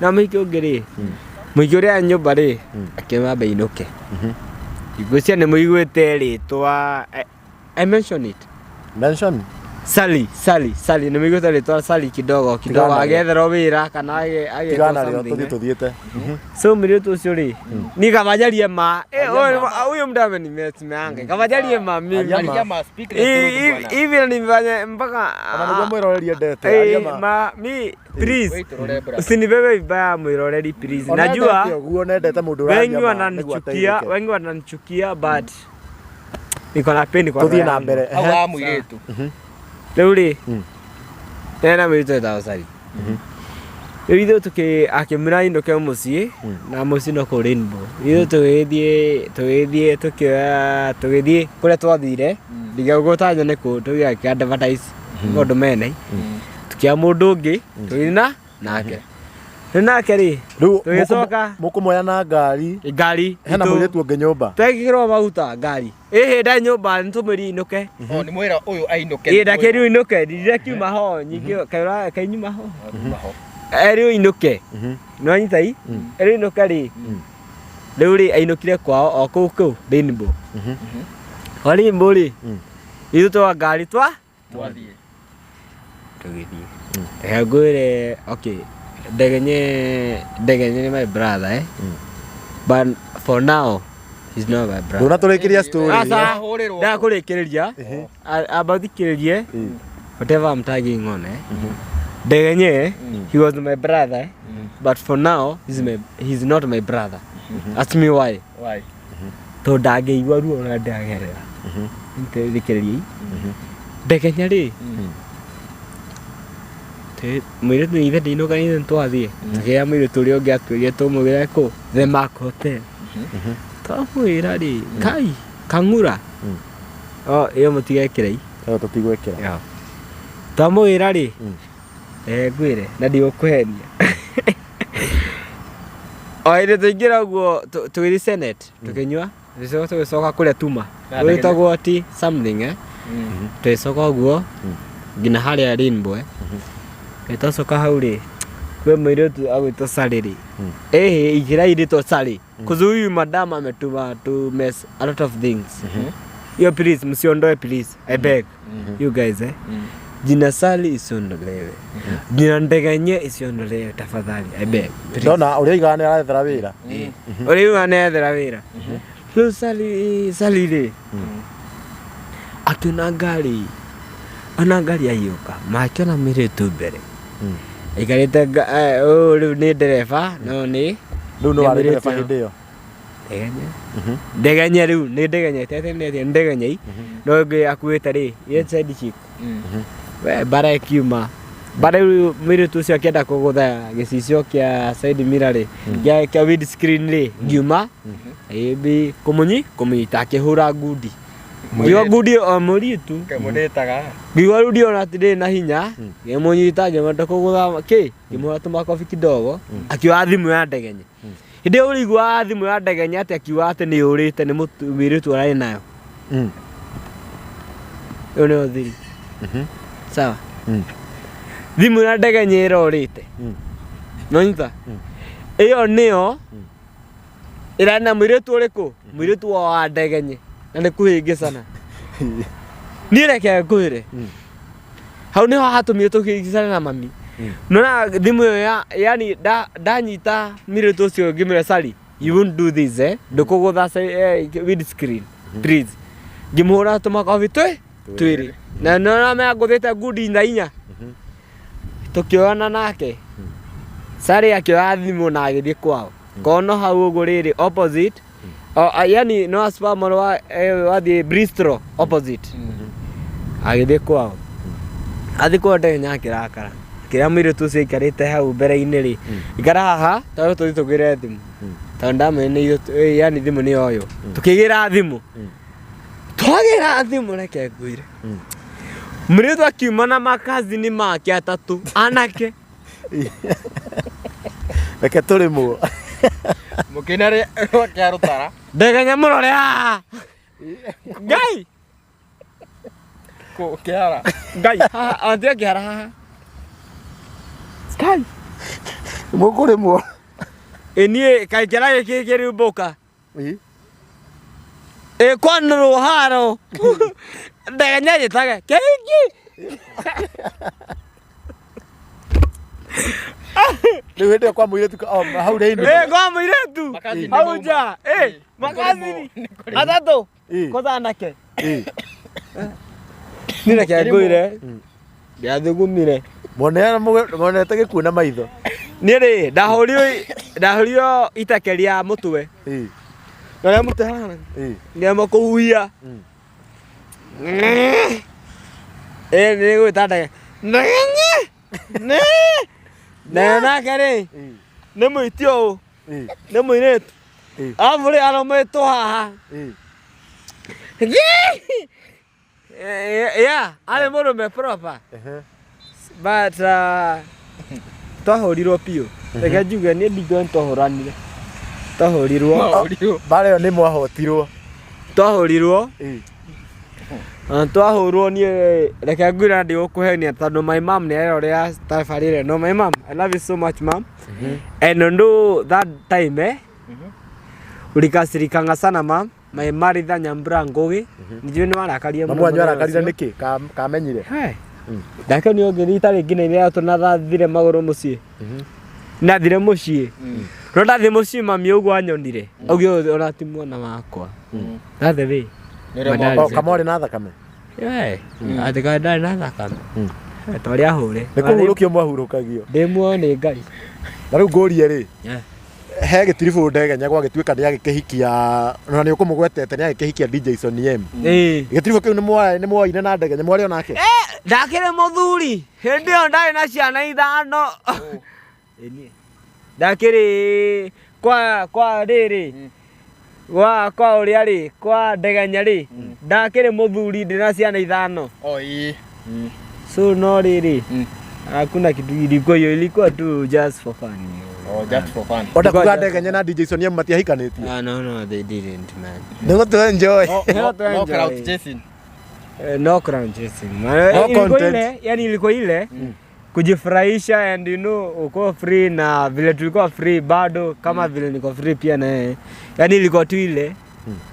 na mũhiki ũngĩ rĩ mũhiki ũrĩa nyũmba rĩ akĩmamba inũke ngwĩciria nĩ mũiguĩte rĩtwa I mention it. Mention. Sally, Sally, Sally, nĩ mũiguĩte rĩtwa Sally kidogo kidogo Tigana narĩo. agĩetherwo wĩra kana agĩkwo Tigana narĩo something, tũthiĩ eh. tũthiĩte. So mũirĩtu ũcio rĩ ni kamajarie ma huyu mtu amenimeange kamajarie ma mimi. Aria ma. Aria ma, speak the truth bwana. Hivi nifanye mpaka Ona nĩguo mwĩroreri endete. Aria ma. ma mi please Wait, rore brother. usinibebe vibaya mwiroreri please. Ona Najua endete ũguo nendete mũndũ ũraria wengi ma, nĩguo wananichukia, ateithĩke. wengi wananichukia but niko na pain kwa Tũthiĩ roho na yangu. mbere. Hau wa mũirĩtu. Rĩu rĩ ena mũirĩtu wetagwo Sally. Rĩu ithuĩ tũkĩ akĩmwĩra ainũke mũciĩ na mũciĩ no kũu Rainbow. Ithuĩ tũgĩthiĩ tũgĩthiĩ tũkĩoya tũgĩthiĩ kũrĩa twathire ndigagũtanya nĩ kũ tũgĩaka advertise maũndũ mene tũkĩoya mũndũ ũngĩ tũgĩthiĩ na nake rĩu nake rĩ Rĩu tũgĩcoka mũkũmoya na ngari ngari hena itũ- mũirĩtu ũngĩ nyũmba. twekĩrwo maguta ngari ĩhĩ nda nyũmba nĩtũmwĩrie inũke. Oh, nĩ mwĩra ũyũ ainũke. Ĩ ndakĩrio inũke ndire kiuma ho nyingĩ kaura kainyuma ho Ho. erĩ inũke nĩwanyita i erĩ inũke rĩ rĩu rĩ ainũkire kwao o kũu kũu Rainbow kwa Rainbow rĩ ithuĩ twa ngari twa Twathiĩ. Tũgĩthiĩ reke ngwĩre okay ndegenye ndegenye nĩ my brother eh but for now he's not my brother. Ndũnatũrĩkĩria story. Aca. Ahũrĩrwo. Ndakũrĩkĩrĩria amba thikĩrĩrie whatever I'm tagging on eh ndegenye he was my brother eh? But for now he's not my brother. Ask me why. Why? Tondũ ndangĩigua ruo rũrĩa ndĩragerera. Thikĩrĩriai ndegenya rĩ mũirĩtu ithe ndinũka ithe nĩtwathiĩ tũkĩoya mũirĩtu ũrĩa ũngĩ atwĩrire tũmũgĩre kũ The Mark Hotel twamwĩra rĩ kai kang'ura o ĩyo mũtigekĩre Ĩyo tũtigwĩkĩra. twamwĩra rĩ ngwĩre na ndigũkũhenia o hĩndĩ tũingĩra ũguo tũgĩthiĩ Senate tũkĩnyua tũgĩcoka tũgĩcoka kũrĩa tuma Na ndege- gwĩtagwo ti something eh tũgĩcoka ũguo nginya harĩa Rainbow eh twacoka hau rĩ kwĩ mũirĩtu agwĩtwo Sally rĩ ĩhĩ ingĩra irĩtwo Sally cause huyu madam ametuma to mess a lot of things. Hiyo please msiondoe please. I beg you guys eh. Jina Sally isiondolewe. Jina Ndegenye isiondolewe tafadhali. I beg. Please. Ndona ũrĩa oigaga nĩ arethera wĩra. Ũrĩa uga nĩethera wĩra. Rĩu Sally Sally rĩ akĩona ngari ona ngari agĩũka makĩona mũirĩtu mbere aikarĩte ũyũ rĩu nĩ ndereba no nĩ Rĩu nĩ nĩ warĩ mũirĩtu ndereba hĩndĩ ĩyo. Ndegenye Ndegenye rĩu nĩ Ndegenye tete nĩ Ndegenye no ũngĩ akuĩte rĩ ye side chick we bara ĩkiuma bara rĩu mũirĩtu ũcio akĩenda kũgũtha gĩcicio kĩa side mirror rĩ kĩa windscreen rĩ ngiuma ĩbi kũmũnyita akĩhũra ngundi ngiuga ngundi o mũirĩtu Kemũndĩtaga. ngiuga rĩu ndiona atĩ ndĩ na hinya ngĩmũnyita ngĩmwenda kũgũtha kĩ ngĩmũhũra tũmakobi kidogo akĩoya thimũ ya Ndegenye hĩndĩ ĩyo ũrĩiguaga thimũ ya Ndegenye atĩ akiuga atĩ nĩ yũrĩte nĩ mũirĩtu ũrarĩ nayo ĩyo nĩyo thiri sawa thimũ ya Ndegenye ĩrorĩte nonyita ĩyo nĩyo ĩrarĩ na mũirĩtu ũrĩkũ mũirĩtu wa Ndegenye na nĩ kũhĩngĩcana niĩ reke ngwĩre hau nĩho hatũmire tũkĩhĩngĩcana na mami nona thimũ ĩyo ya yani ndanyita mũirĩtu ũcio ngĩmwĩra Sally you won't do this eh ndũkũgũtha windscreen please ngĩmũhũra tũmakobi twĩrĩ na nona mangũthĩte ngundi na inya tũkĩoyana nake Sally akĩoya thimũ na agĩthiĩ kwao kono hau ũguo rĩrĩ opposite yani no supermall wa wathiĩ Bristol opposite agĩthiĩ kwao athiĩ kwao Ndegenye akĩrakara akĩrĩa mũirĩtu ũcio aikarĩte hau mbere-inĩ rĩ ikara haha tondũ tũthiĩ tũgĩre thimũ tondũ ndamenya nĩ ithuĩ yani thimũ nĩ yoywo tũkĩgĩra thimũ twagĩra thimũ reke ngwĩre mũirĩtu akiuma na makazini make atatũ anake Reke tũrĩmwo. Mũkĩina rĩ rwa rũtara. Ndegenye mũrore haha Ngai Kũ kĩara. Ngai haha antie kĩara haha Ngai Mũkũrĩmwo. ĩ niĩ kaĩ kĩara gĩkĩ kĩrumbũka ĩ kwanĩrwo haro Ndegenye njĩtage kĩhiki Rĩu hĩndĩ ĩyo kwa mũirĩtu hau rĩinĩ. ĩ kwa mũirĩtu Makazini hau mauma. nja ĩ makazini atatũ kwanza anake niĩ reke ngwĩre ndiathugumire Monete gĩkuũ na maitho. niĩ rĩ ndahũrio iteke rĩa mũtwe na rĩa mũtwe haha ngĩamba kũhuhia ĩ nĩ gwĩta ndege Ndegenye nĩ na nake rĩ nĩ mũiti ũũ nĩ mũirĩtu arabu rĩ arũmĩtwo haha yeah arĩ mũrũme proper but twahũrirwo biũ reke njuge niĩ ndingĩona nĩ twahũranire twahũrirwo Mbara ĩyo nĩ mwahotirwo. twahũrirwo twahũrwo niĩ reke ngwĩre ndigũkũhenia tondũ my mom nĩ arerorera tabarĩra ĩno my mom I love you so much mom and no that time ulikasirikanga sana mam my Maritha Nyambura Ngugi nijui nĩ warakarie Mamu wanyu arakarire nĩkĩ? Kamenyire. Ndake nĩ ũngĩ rita rĩngĩ na iria tũnathathire magũrũ mũciĩ nathire mũciĩ no ndathiĩ mũciĩ mami ũguo anyonire auge ũyũ ona ti mwana wakwa that's the way O kamwarĩ na thakame. Atĩ kaĩ ndarĩ na thakame twarĩ ahũre Nĩ kũhurũkio mwahurũkagio. ndĩ muoyo nĩ Ngai Na rĩu ngũrie rĩ he gĩtiribũ Ndegenye gwagĩtuĩka nĩ agĩkĩhikia na nĩ ũkũmũgwetete nĩ agĩkĩhikia DJ Sonny M. Gĩtiribũ kĩu nĩ mwoine na Ndegenye mwarĩ onake? Ndakĩrĩ mũthuri hĩndĩ ĩyo ndarĩ na ciana ithano ndakĩrĩ kwa rĩrĩ kwa ũrĩa rĩ kwa Ndegenye rĩ ndakĩrĩ mũthuri ndĩ na ciana ithano so no rĩrĩ hakuna kitu ilikuwa hiyo ilikuwa tu just for fun. Oh, just for fun. Onda kuga Ndegenye na DJ Sonny M matiahikanĩtie? Ah, no, no, they didn't, man. Nĩ gũtũ enjoy. No, no crowd chasing. No crown chasing. Man. No Ilikuwa content. ile, yani ilikuwa ile kujifurahisha and you know uko free na vile tulikuwa free bado kama vile niko free pia na yeye. Yani ilikuwa tu ile.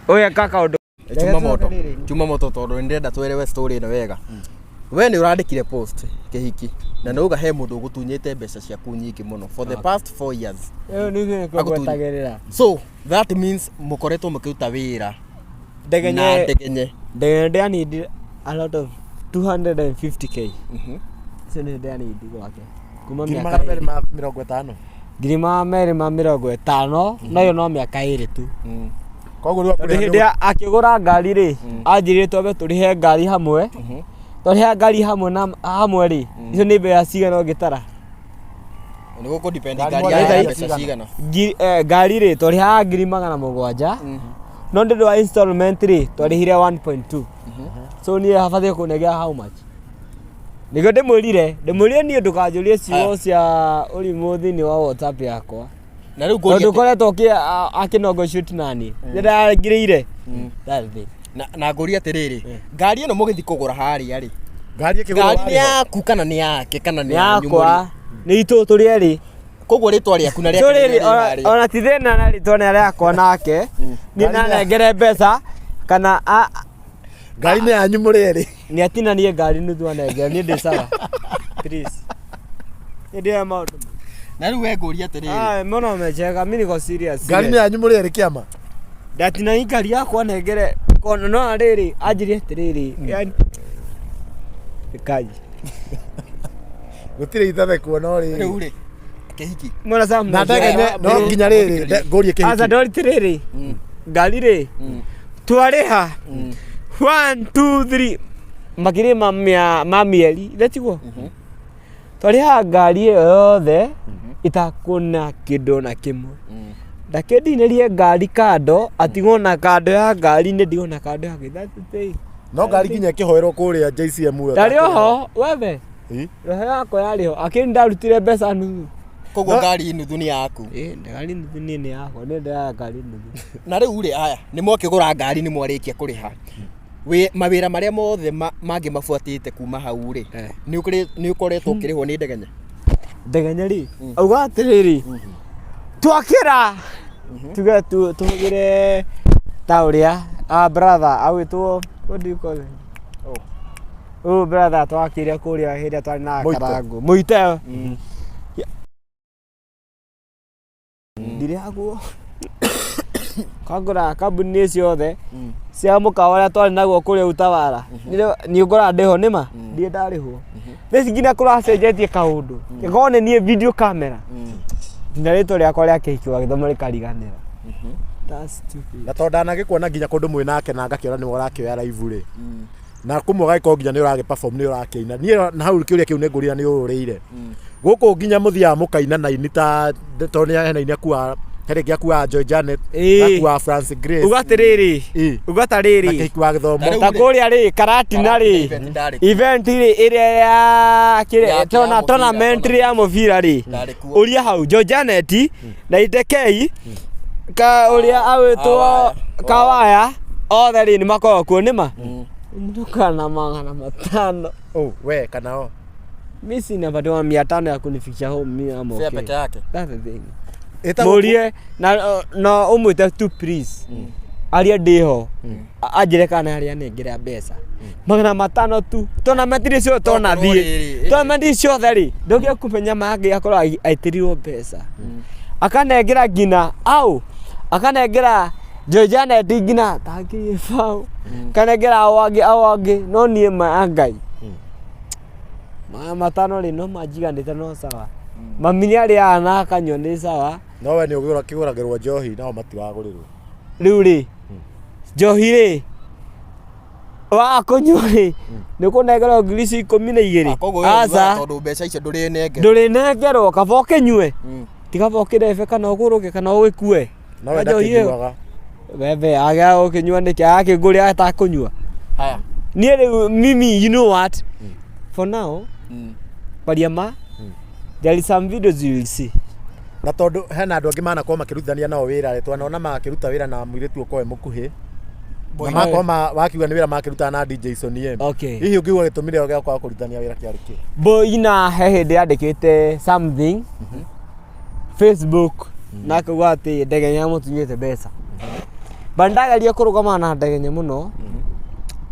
Oya kaka odo. Chuma moto. Chuma moto tondũ nĩ ndĩrenda twerewe story ĩno wega. We nĩ ũrandĩkire post kĩhiki na nĩ uga he mũndũ ũgũtunyĩte mbeca ciaku nyingĩ mũno for the past 4 years. Ĩyo nĩ Agũtunye. ngwetagĩrĩra. So that means mũkoretwo mũkĩruta wĩra na Ndegenye. Ndegenye. Ndegenye ndĩanindi a lot of 250K. Icio nĩ ndĩanindi gwake kuma Ngiri mĩaka magana merĩ ĩrĩ. ma 50. 250,000, no ĩyo no mĩaka 2 tu. Koguo rĩu Tondũ akũrĩha hĩndĩ ĩrĩa akĩgũra ngari rĩ, anjĩrire twambe tũrĩhe ngari hamwe. Twarĩha ngari hamwe na hamwe rĩ, icio nĩ mbeca cigana ũngĩtara? Nĩ gũkũ depend Ngari ngari mwaka ya ĩthaa mbeca cigana? cigana. Ngari rĩ, twarĩhaga 700,000, no nĩ ũndũ wa installment rĩ, twarĩhire 1.2. So niĩ habatiĩ kũnengera how much? Nĩkĩo ndĩmwĩrire niĩ ndũkanjũrie ciugo cia ũrimũ thĩinĩ wa WhatsApp yakwa, Na rĩu ngũrie tondũ ũkoretwo akĩnegotiate nani nĩ ndangirĩire. That's the thing. Na ngũrie atĩrĩrĩ, ngari ĩno mũgĩthiĩ kũgũra harĩa rĩ, Ngari ĩkĩgũrwo ngari nĩ warĩho. yaku kana nĩ yake kana nĩ Nĩ yanyu yakwa, mũrĩ? nĩ itũ tũrĩ erĩ. Koguo rĩtwa rĩaku na So rĩake rĩrĩ, nĩrĩo rĩ harĩa. ona ti thĩna na rĩtwa nĩ rĩakwa nake, niĩ nanengere mbeca kana Ngari nĩ yanyu mũrĩ erĩ. Nĩ atinanie ngari nuthu anengere, niĩ ndĩ sawa, please, niĩ ndĩra maũndũ. Na rĩu we ngũrie atĩrĩrĩ. Ah, mbona umecheka? Mimi niko serious. Ngari nĩ yanyu mũrĩ erĩ kĩama. Ndatinania ngari yakwa nengere kono, no rĩrĩ anjirie atĩrĩrĩ, yani kaji. Gũtirĩ itathekwo no rĩrĩ. Rĩu rĩ, kĩhiki. Mbona sasa Na Ndegenye no nginya rĩrĩ ngũrie Aca, kĩhiki. ndori tirĩrĩ, ngari rĩ, twarĩha 1 2 3 makĩria ma mĩeri ithe tiguo twarĩha ngari ĩyo yothe itakũna kĩndũ ona kĩmwe. Ndakĩndinĩrie ngari kando, atigwo na kando ya ngari, nĩ ndigwo na kando yake. That's the thing. No ngari nginya ĩkĩhoerwo kũrĩa JCM ĩyo. Ndarĩ oho wethe. Ĩ? Roho yakwa yarĩ ho, akĩni ndarutire mbeca nuthu. Koguo ngari nuthu nĩ yaku. Ĩ, ngari nuthu niĩ nĩ yakwa, nĩ ndĩraga ngari nuthu. Na rĩu rĩ, aya nĩ mwakĩgũra ngari, nĩ mwarĩkia kũrĩha. Mawĩra marĩa mothe mangĩ mabuatĩte kuma hau rĩ, nĩ ũkoretwo ũkĩrĩhwo nĩ Ndegenye? Ndegenye rĩ, auga atĩrĩrĩ, twakĩra tuge tũhũthĩre ta ũrĩa brother agwĩtwo, what do you call him? Oh, brother twakĩire kũrĩa hĩndĩ ĩrĩa twarĩ na Mũito. Karango Mũito, ndirĩhagwo kangũra kambuni ciothe cia mũkawa ũrĩa twarĩ naguo kũrĩa Utawala, nĩ ũkoraga ndĩho nĩma ndirĩ ndarĩhwo. Thaici nginya kũracenjetie kaũndũ gĩkorwo nĩ niĩ video camera, nginya rĩtwa rĩakwa rĩa kĩhiki wa gĩthomo rĩkariganĩra. That's stupid. Na tondũ ndanagĩkuona nginya kũndũ mwĩ nake na ngakĩona nĩwe ũrakĩoya live rĩ, na kũmwe gagĩkorwo nginya nĩ ũragĩ perform, nĩ ũrakĩina, niĩ na hau kĩũria kĩu nĩ ngũria nĩ ũrũrĩire gũkũ nginya mũthiaga mũkaina na ini ta tondũ nĩ hena ini akuaga, he rĩngĩ akuaga Joy Janet, akuaga Francis Grace. Uga atĩrĩrĩ, uga Na tarĩrĩ, kĩhiki wa gĩthomo. Ta rĩu ta kũrĩa rĩ, Karatina rĩ, Event ndarĩ kuo. Event rĩ ĩrĩa ya Ya mũbira, tournament rĩ ya mũbira rĩ, Ndarĩ kuo. ũria hau Joy Janet na Itekei ka ũrĩa agwĩtwo Kawaya. Kawaya, othe rĩ nĩ makoragwo kuo nĩma ndũkana 500. Oh, we kana o Mi sina napatiwa 500 ya kunifikisha home, mi am Fare okay. peke yake. That's the thing. Ĩtagwo- Mũrie na ũmwĩte tu please, aria ndĩho anjĩre kana harĩa anengera mbeca 500 tu tournament iria ciothe tonathiĩ. Rĩrĩ, Tournament ici ciothe rĩ, ndũngĩe kũmenya mangĩ akorwo aitĩrirwo mbeca akanengera nginya au akanengera Joy Janet nginya ta 20,000, kanengera ao angĩ ao angĩ, no niĩ ma ya Ngai 500 rĩ no manjiganĩte, no sawa, mami nĩ arĩaga na akanyua, nĩ sawa. No we nĩ ũkĩgũragĩrwo njohi nao matiragũrĩrwo. Rĩu rĩ, njohi rĩ, waga kũnyua rĩ, nĩ ũkũnengerwo ngiri ici 12. Ah, koguo we ũiguaga Aca. tondũ mbeca icio ndũrĩnengerwo. Ndũrĩnengerwo, kaba ũkĩnyue, ti kaba ũkĩrebe kana ũgũrũke kana ũgĩkue. No we Njohi ĩyo. ndakĩnyuaga. Wethe aga ũkĩnyua nĩkĩ agakĩngũrĩra atakũnyua. Haya. Niĩ rĩu mimi, you know what, for now, kwaria ma, there is some videos you will see. Na tondũ hena andũ angĩ manakorwo makĩrutithania nao wĩra rĩ, twanona makĩruta wĩra na mũirĩtu ũkorwo e mũkuhĩ na makorwo wakiuga nĩ wĩra makĩrutaga na DJ Sonny M. Hihi ũngiuga gĩtũmi rĩo gĩa kwaga kũrutithania wĩra kĩarĩ kĩ? Boina he hĩndĩ yandĩkĩte something Facebook na akauga atĩ Ndegenya mũtunyĩte mbeca. But ndageria kũrũgama na ndegenye mũno.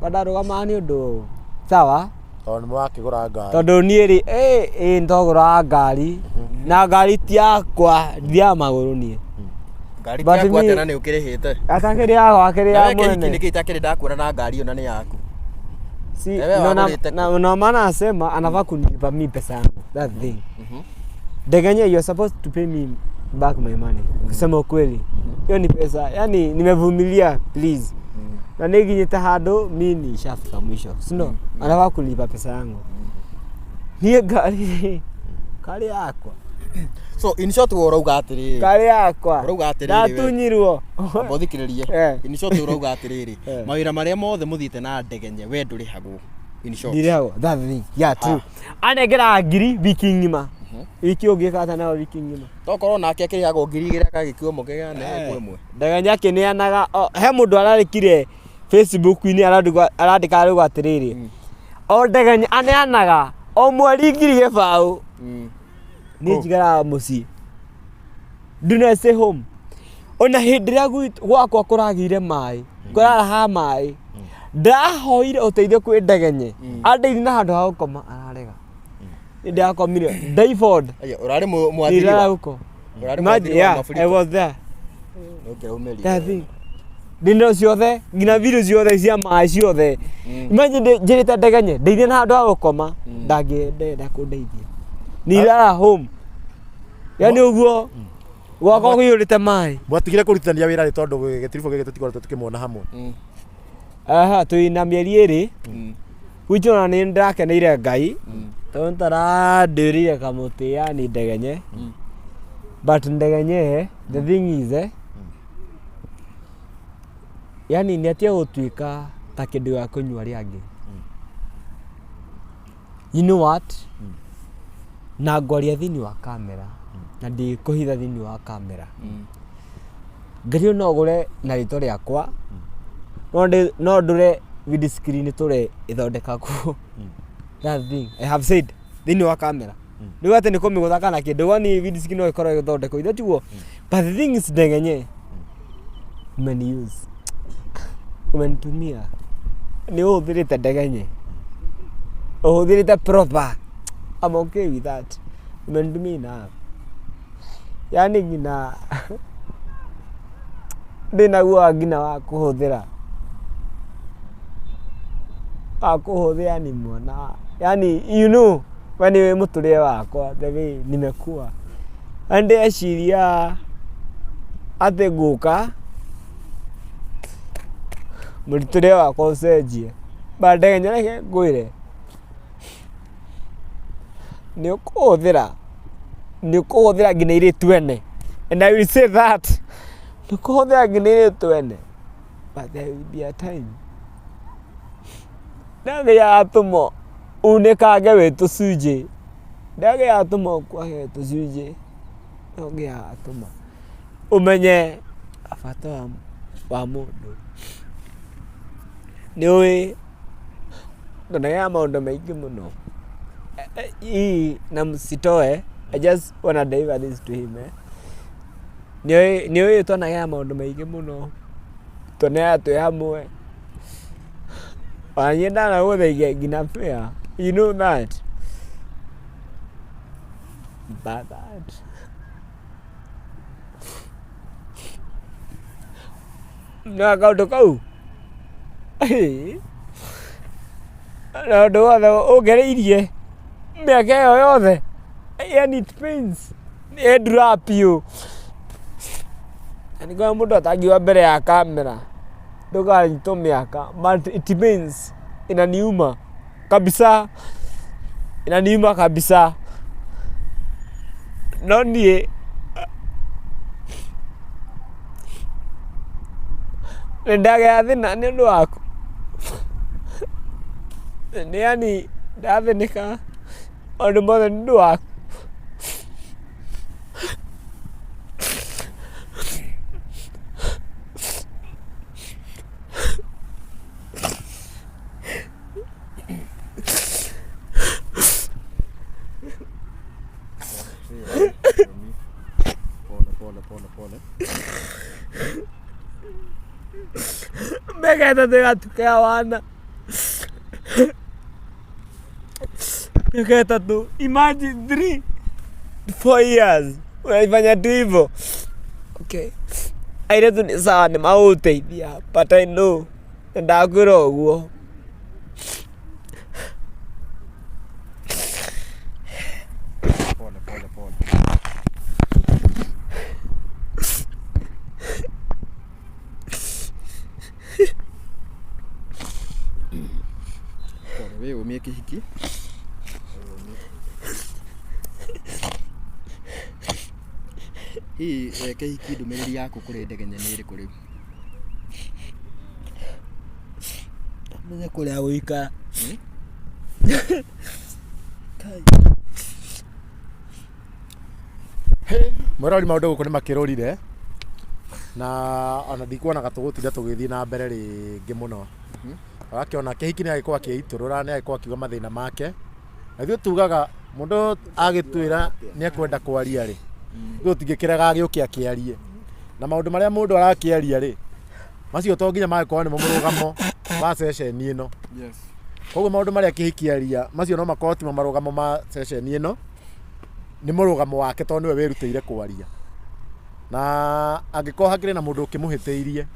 But ndarũgamaga nĩ ũndũ sawa. Tondũ nĩ mũrakĩgũra ngari. Tondũ niĩ rĩ, ĩ nĩtwagũraga ngari na ngari ti yakwa, ndithiaga magũrũ niĩ. Ngari But ti yaku atĩa niĩ- na nĩ ũkĩrĩhĩte? Atakĩrĩ yakwa, akĩrĩ Na ya we kĩhiki mwene. nĩkĩ itakĩrĩ ndakuona na ngari ĩyo na nĩ yaku? Si, Na wewe no, na, wagũrĩte kũ? na, na maana asema anafaa kunilipa mi pesa yangu. That thing. Ndegenye, you're supposed to pay me back my money. Kusema ukweli. Hiyo ni pesa. Yani nimevumilia please. Na nĩnginyĩte handũ mi nishafika mwisho. Si ndio? Anafaa kunilipa pesa yangu. Niĩ ngari ngari yakwa. So in short we ũrauga atĩrĩrĩ. Ngari yakwa. Ũrauga atĩrĩrĩ we. Ndatunyirwo. Amba ũthikĩrĩrie. In short ũrauga atĩrĩrĩ, mawĩra marĩa mothe mũthiĩte na ndegenye we ndũrĩhagwo. In short. Ndirĩhagwo. That's the thing. Yeah, true. Anengeraga ngiri wiki ng'ima. Wiki ũngĩka atĩa nayo wiki ng'ima? Tokorwo nake akĩrĩhagwo 2000 agagĩkua mũkĩgane ĩmwe ĩmwe. Ndegenya akĩneanaga he mũndũ ararĩkire Facebook-inĩ arandĩka arauga atĩrĩrĩ, o Ndegenya aneanaga o mweri 20,000. Niĩ njikaraga mũciĩ. Do not stay home. Ona hĩndĩ ĩrĩa gwakwa kũragĩire maĩ, kũraraha maĩ, ndahoire ũteithio kwĩ Ndegenye, andeithie na handũ ha gũkoma ararega. Nĩ ndakomire Dayford. Aya, ũrarĩ mwathiriwa? Ndirara huko. Ũrarĩ Imagine, mwathiriwa wa yeah, I mafuriko? was there. Ũngĩraumĩrire. That thing. Ndino ciothe, nginya video ciothe cia maĩ ciothe. Imagine njĩrĩte Ndegenye, ndeithie na handũ ha gũkoma, ndangĩenda kũndeithia. Ndirara home. Yani ũguo gwakwa kũiyũrĩte maĩ. Mwatigire kũrutithania wĩra rĩ tondũ gĩtiribũ gĩkĩ tũtikoretwo tũkĩmuona hamwe? Aha, twĩ na mĩeri ĩrĩ. Which ona nĩ ndĩrakeneire Ngai tondũ nĩtarandĩrire kamũtĩ yani Ndegenye. But Ndegenye, the thing is yani nĩ atige gũtuĩka ta kĩndũ gĩa kũnyua arĩa angĩ. You know what? Na ngwaria thĩinĩ wa kamera na ndikũhitha thĩinĩ wa kamera. Ngari ĩyo no ngũre na rĩtwa rĩakwa, no ndũre windscreen tũre ĩthondekagwo. That thing I have said thĩinĩ wa kamera. Rĩu atĩ nĩ kũmĩgũtha kana kĩndũ, woni windscreen no ĩkorwo ĩgĩthondekwo, ithe tiguo? But the thing is Ndegenye, umeniuse. Umenitumia. Nĩ ũhũthĩrĩte Ndegenye. Ũhũthĩrĩte proper. I'm okay with that. Umenitumia enough. Yani nginya ndĩna guoya nginya wa kũhũthĩra. Wa kũhũthĩra ni mwana. Yani you know we nĩ mũtũrĩre wakwa the way nimekuwa. Na ndĩreciria atĩ ngũka mũtũrĩre wakwa ũcenjie. But Ndegenye reke ngwĩre nĩ ũkũhũthĩra, nĩ ũkũhũthĩra nginya airĩtu ene. And I will say that nĩ ũkũhũthĩra nginya airĩtu ene. But there will be a time ndege yatũma unĩkange wĩ tũcunjĩ, ndege yatũma ũkuage wĩ tũcunjĩ, ndege yatũma ũmenye bata wa mũndũ. Nĩ ũĩ ndonaga maũndũ maingĩ mũno. Hii na msitoe, I just wanna deliver this to him eh. Nĩ ũĩ twanagĩa maũndũ maingĩ mũno, tuonaga twĩ hamwe. Ona niĩ ndanagũthaithia nginya fare, you know that. But that na kaũndũ kau na ũndũ wothe ũngereirie mĩaka ĩyo yothe, yani it pains, nĩ biũ. Na nĩkĩo mũndũ atangiuga mbere ya kamera ndũkanyitwo mĩaka, but it means inaniuma kabisa, inaniuma kabisa. No niĩ nĩ ndagĩa thĩna nĩ ũndũ waku, nĩ yani ndathĩnĩka maũndũ mothe nĩ ũndũ waku. Pole pole pole pole. Mĩaka 3 ĩgatuĩka ya wana. Miaka 3. Imagine 3 to 4 years unaifanya tu hivyo. Okay, airĩtu nĩ sawa, nĩ magũgũteithia, but I know nĩ ndakwĩra ũguo. Pole pole pole. Pole, wĩyũmie kĩhiki. Hihi kĩhiki, ndũmĩrĩri yaku kũrĩ Ndegenye nĩ ĩrĩkũ rĩu? Menye kũrĩa gũikara. Mwĩrori, maũndũ gũkũ nĩ makĩrũrire na ona ndikuonaga tũgũtinda tũgĩthiĩ na mbere rĩngĩ mũno. Ũrakĩona kĩhiki nĩ agĩkorwo akĩitũrũra, nĩ agĩkorwo akiuga mathĩna make, na ithuĩ tugaga mũndũ agĩtwĩra nĩ ekwenda kwaria rĩ, ithuĩ tũtingĩkĩrega agĩũke akĩarie. Na maũndũ marĩa mũndũ arakĩaria rĩ, macio to nginya magĩkorwo nĩmo mũrũgamo wa ceceni ĩno. Koguo maũndũ marĩa kĩhiki aria, macio no makorwo timo marũgamo ma ceceni ĩno, nĩ mũrũgamo wake tondũ nĩwe wĩrutĩire kwaria. Na angĩkorwo hakĩrĩ na mũndũ ũkĩmũhĩtĩirie,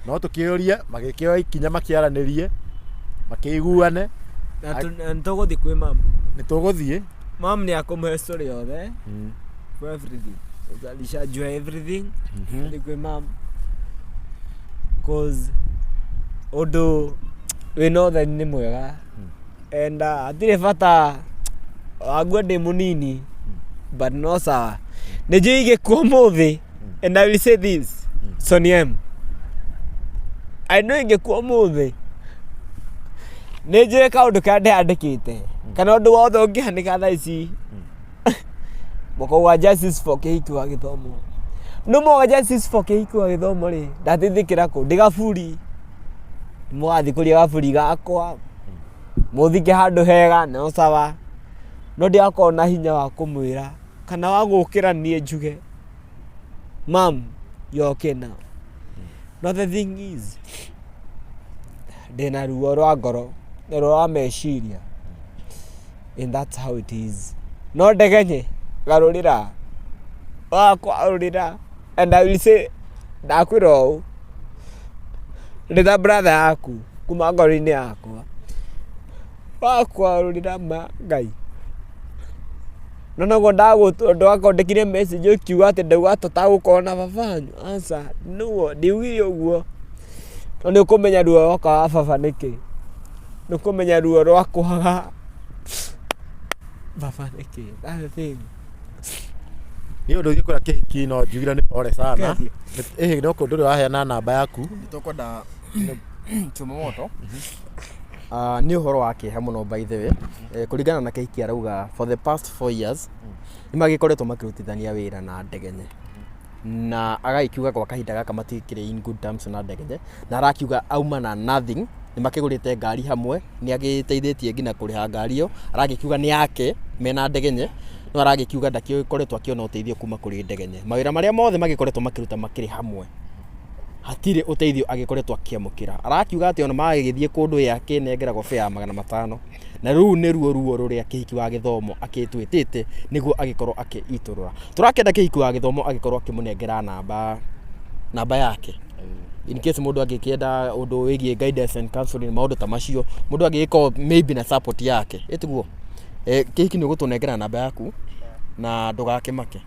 no tũkĩũrie magĩkĩoya ikinya, makĩaranĩrie, makĩiguane. Na nĩ tũgũthiĩ kwĩ mam. Nĩ tũgũthiĩ. Mam nĩ akũmũhe story yothe for everything. Alishajua everything. Nĩ kwĩ mam, cause ũndũ wĩna ũtheri nĩ mwega and hatirĩ bata wagua ndĩ mũnini, but no sawa, nĩ njũĩ ingĩkua ũmũthĩ, and I will say this, Sonny M, I know ingĩkua ũmũthĩ, nĩ njũĩ kaũndũ karĩa ndĩhandĩkĩte kana ũndũ wothe ũngĩhanĩka thaa ici, mũkauga justice for Kĩhiki wa Gĩthomo. No moga justice for Kĩhiki wa Gĩthomo rĩ, ndateithĩkĩra kũ? Ndĩ gaburi, mũgathiĩ kũrĩa gaburi gakwa, mũthike handũ hega, no sawa, no ndigakorwo na hinya wa kũmwĩra kana wa gũkĩra niĩ njuge, "Mam, you're okay now." No the thing is, ndĩna ruo rwa ngoro na ruo rwa meciria, and that's how it is. No Ndegenye, garũrĩra wakwarũrĩra, and I will say, ndakwĩra ũũ ndĩ ta brother yaku kuma ngoro-inĩ yakwa, wakwarũrĩra ma Ngai. No noguo ndwakwandĩkire message ũkiuga atĩ ndauga tũtagũkorwo na baba wanyu, aca nĩguo ndiugire ũguo. No nĩ ũkũmenya ruo rwa kwaga baba nĩkĩ, nĩ ũkũmenya ruo rwa kwaga baba nĩkĩ. That's the thing. Nĩ ũndũ ũngĩkora kĩhiki, no njugire nĩ pole sana. Ĩhĩ, no kũndũ ũraheana namba yaku. Nĩ tũkwenda chuma moto. Nĩ ũhoro wa kĩeha mũno, by the way. Kũringana na kĩhiki arauga, for the past 4 years nĩ magĩkoretwo makĩrutithania wĩra na Ndegenye, na agagĩkiuga gwa kahinda gaka matikĩrĩ in good terms na Ndegenye, na arakiuga auma na nothing. Nĩ makĩgũrĩte ngari hamwe, nĩ agĩteithĩtie nginya kũrĩha ngari ĩyo, aragĩkiuga nĩ yake mena Ndegenye, no aragĩkiuga ndakĩkoretwo akĩona ũteithio kuma kũrĩ Ndegenye. Mawĩra marĩa mothe magĩkoretwo makĩruta makĩrĩ hamwe, hatirĩ ũteithio agĩkoretwo akĩamũkĩra. Arakiuga atĩ ona magĩgĩthiĩ kũndũ, ye akĩnengeragwo fare ya 500. Na rũu nĩruo ruo rũrĩa Kĩhiki wa Gĩthomo akĩtwĩtĩte nĩguo agĩkorwo akĩitũrũra. Tũrakĩenda Kĩhiki wa Gĩthomo agĩkorwo akĩmũnengera namba yake in case mũndũ angĩkĩenda ũndũ wĩgiĩ guidance and counseling, maũndũ ta macio, mũndũ angĩgĩkorwo maybe na support yake ĩtiguo. Kĩhiki, nĩ ũgũtũnengera namba yaku na ndũgakĩmake.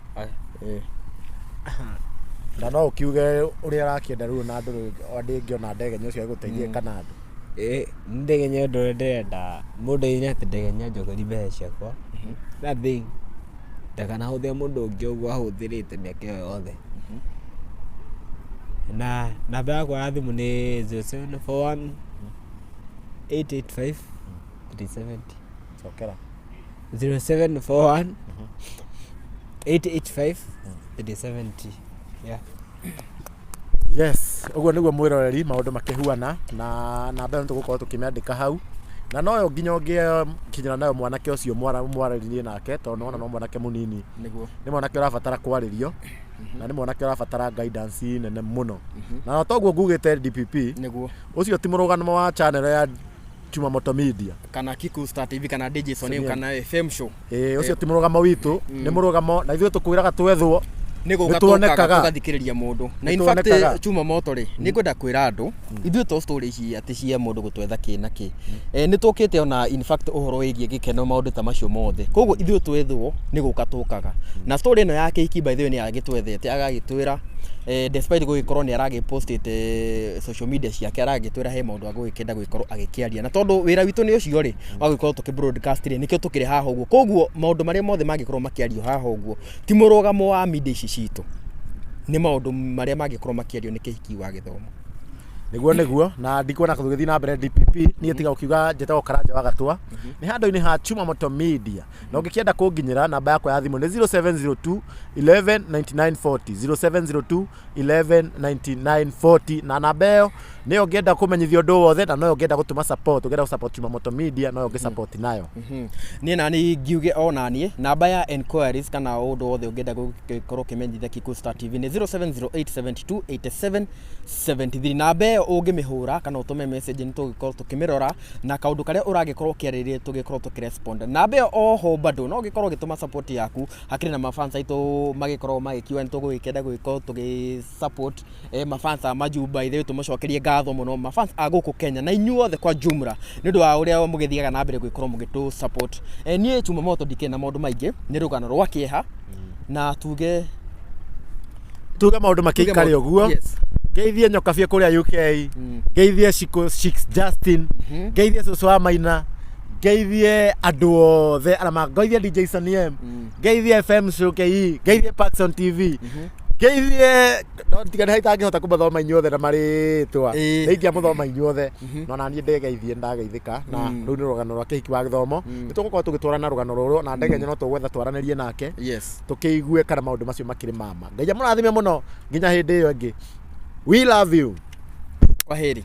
Na no ũkiuge ũrĩa ũrakĩenda rĩu, na andũ ndĩngĩona Ndegenye ũcio agũteithie kana andũ. Ĩ Ndegenye, ũndũ ũrĩa ndĩrenda mũndũ aine atĩ Ndegenye anjokerie mbeca ciakwa. That thing, ndakanahũthĩre mũndũ ũngĩ ũguo ahũthĩrĩte mĩaka ĩyo yothe. Na namba yakwa ya thimũ nĩ 0741 885 370. Cokera. 0741 885 370, yeah. Yes, ũguo nĩguo mwĩroreri, maũndũ makĩhuana, na namba ĩyo nĩtũgũkorwo tũkĩmĩandĩka hau. Na noyo nginya ũngĩkinyĩra nayo mwanake ũcio mwarĩrie nake, tondũ nĩwona no mwanake mũnini. Nĩguo. Nĩ mwanake ũrabatara kwarĩrio na nĩ mwanake ũrabatara guidance nene mũno. Na toguo ngugĩte DPP. Nĩguo. Ũcio ti mũrũgamo wa channel ya Chuma Moto Media. Kana Kikuyu Star TV kana DJ Sonim Sonim. kana FM show. Ĩĩ, ũcio ti mũrũgamo witũ, nĩ mũrũgamo na ithuĩ tũkwĩraga twethwo Nĩ gũka Nĩ tuonekaga. tũkaga tũgathikĩrĩria mũndũ na Nĩ in fact tuonekaga. Chuma Moto rĩ, nĩ ngwenda kwĩra andũ ithuĩ to story ici atĩ cia mũndũ gũtwetha kĩ na kĩ. Nĩ tũkĩte ona in fact ũhoro wĩgiĩ gĩkeno, maũndũ ta macio mothe, koguo ithuĩ twethwo nĩ gũka tũkaga. Na story ĩno ya kĩhiki, by the way, nĩ agĩtwethete agagĩtwĩra, despite gũgĩkorwo nĩ aragĩpostĩte social media ciake, aragĩtwĩra he maũndũ agũgĩkenda gũgĩkorwo agĩkĩaria, na tondũ wĩra witũ nĩ ũcio rĩ wa gũgĩkorwo tũkĩ broadcast rĩ, nĩkĩo tũkĩrĩ haha ũguo. Koguo maũndũ marĩa mothe mangĩkorwo makĩario haha ũguo ti mũrũgamo wa media ici citũ, nĩ maũndũ marĩa mangĩkorwo makĩario nĩ kĩhiki wa gĩthomo. Nĩguo, na ndikuona tũgĩthiĩ na mbere. DPP, niĩ tiga gũkiuga njĩtagwo Karanja wa Gatua, nĩ handũ-inĩ ha Chuma Moto Media, na ũngĩkĩenda kũnginyĩra, namba yakwa ya thimũ nĩ 0702 11 99 40, 0702 11 99 40, na namba ĩyo nĩyo ũngĩenda kũmenyithio ũndũ wothe, na noyo ũngĩenda gũtũma support, ũngĩenda gũsupport Chuma Moto Media, noyo ũngĩ nayo. Niĩ nani ngiuge o naniĩ namba ya enquiries kana ũndũ wothe ũngĩenda gũkorwo ũkĩmenyithia Kikuyu Star TV nĩ 0708 72 87 73. Namba ĩyo ũngĩmĩhũra kana ũtũme message, nĩ tũgĩkorwo tũkĩmĩrora na kaũndũ karĩa ũragĩkorwo ũkĩarĩrĩria tũgĩkorwo tũkĩrespond namba ĩyo. Oho bado no ũgĩkorwo ũgĩtũma support yaku, hakĩrĩ na mafans aitũ magĩkorwo magĩkiuga nĩ tũgũgĩkenda gũgĩkorwo tũgĩ support mafans a majuu. By the way, tũmacokerie ngatho mũno mafans a gũkũ Kenya na inyuothe kwa jumla nĩ ũndũ wa ũrĩa mũgĩthiaga na mbere gũgĩkorwo mũgĩtũ support. Niĩ Chuma Moto ndikĩrĩ na maũndũ maingĩ, nĩ rũgano rwa kĩeha na tuge Tuge maũndũ makĩikare maũndũ- ũguo. Ngeithie Nyokabie kũrĩa UK, ngeithie Shiko Shix Justin, ngeithie cũcũ wa Maina, ngeithie andũ othe arĩa ngeithie DJ Saniem, ngeithie FM Show KE, ngeithie Paxson TV, ngeithie no tiga nĩ itangĩhota kũmathoma inyuothe na marĩtwa. Nĩ ingĩamũthoma inyuothe, no na niĩ ndegeithie, ndageithĩka. Na rĩu nĩ rũgano rwa kĩhiki wa gĩthomo, nĩ tũgũkorwo tũgĩtwarana rũgano rũrũ na ndege no tũgwetha twaranĩrie nake, tũkĩigue kana maũndũ macio makĩrĩ mama. Ngai amũrathime mũno nginya hĩndĩ ĩyo ĩngĩ. We love you. Kwaheri.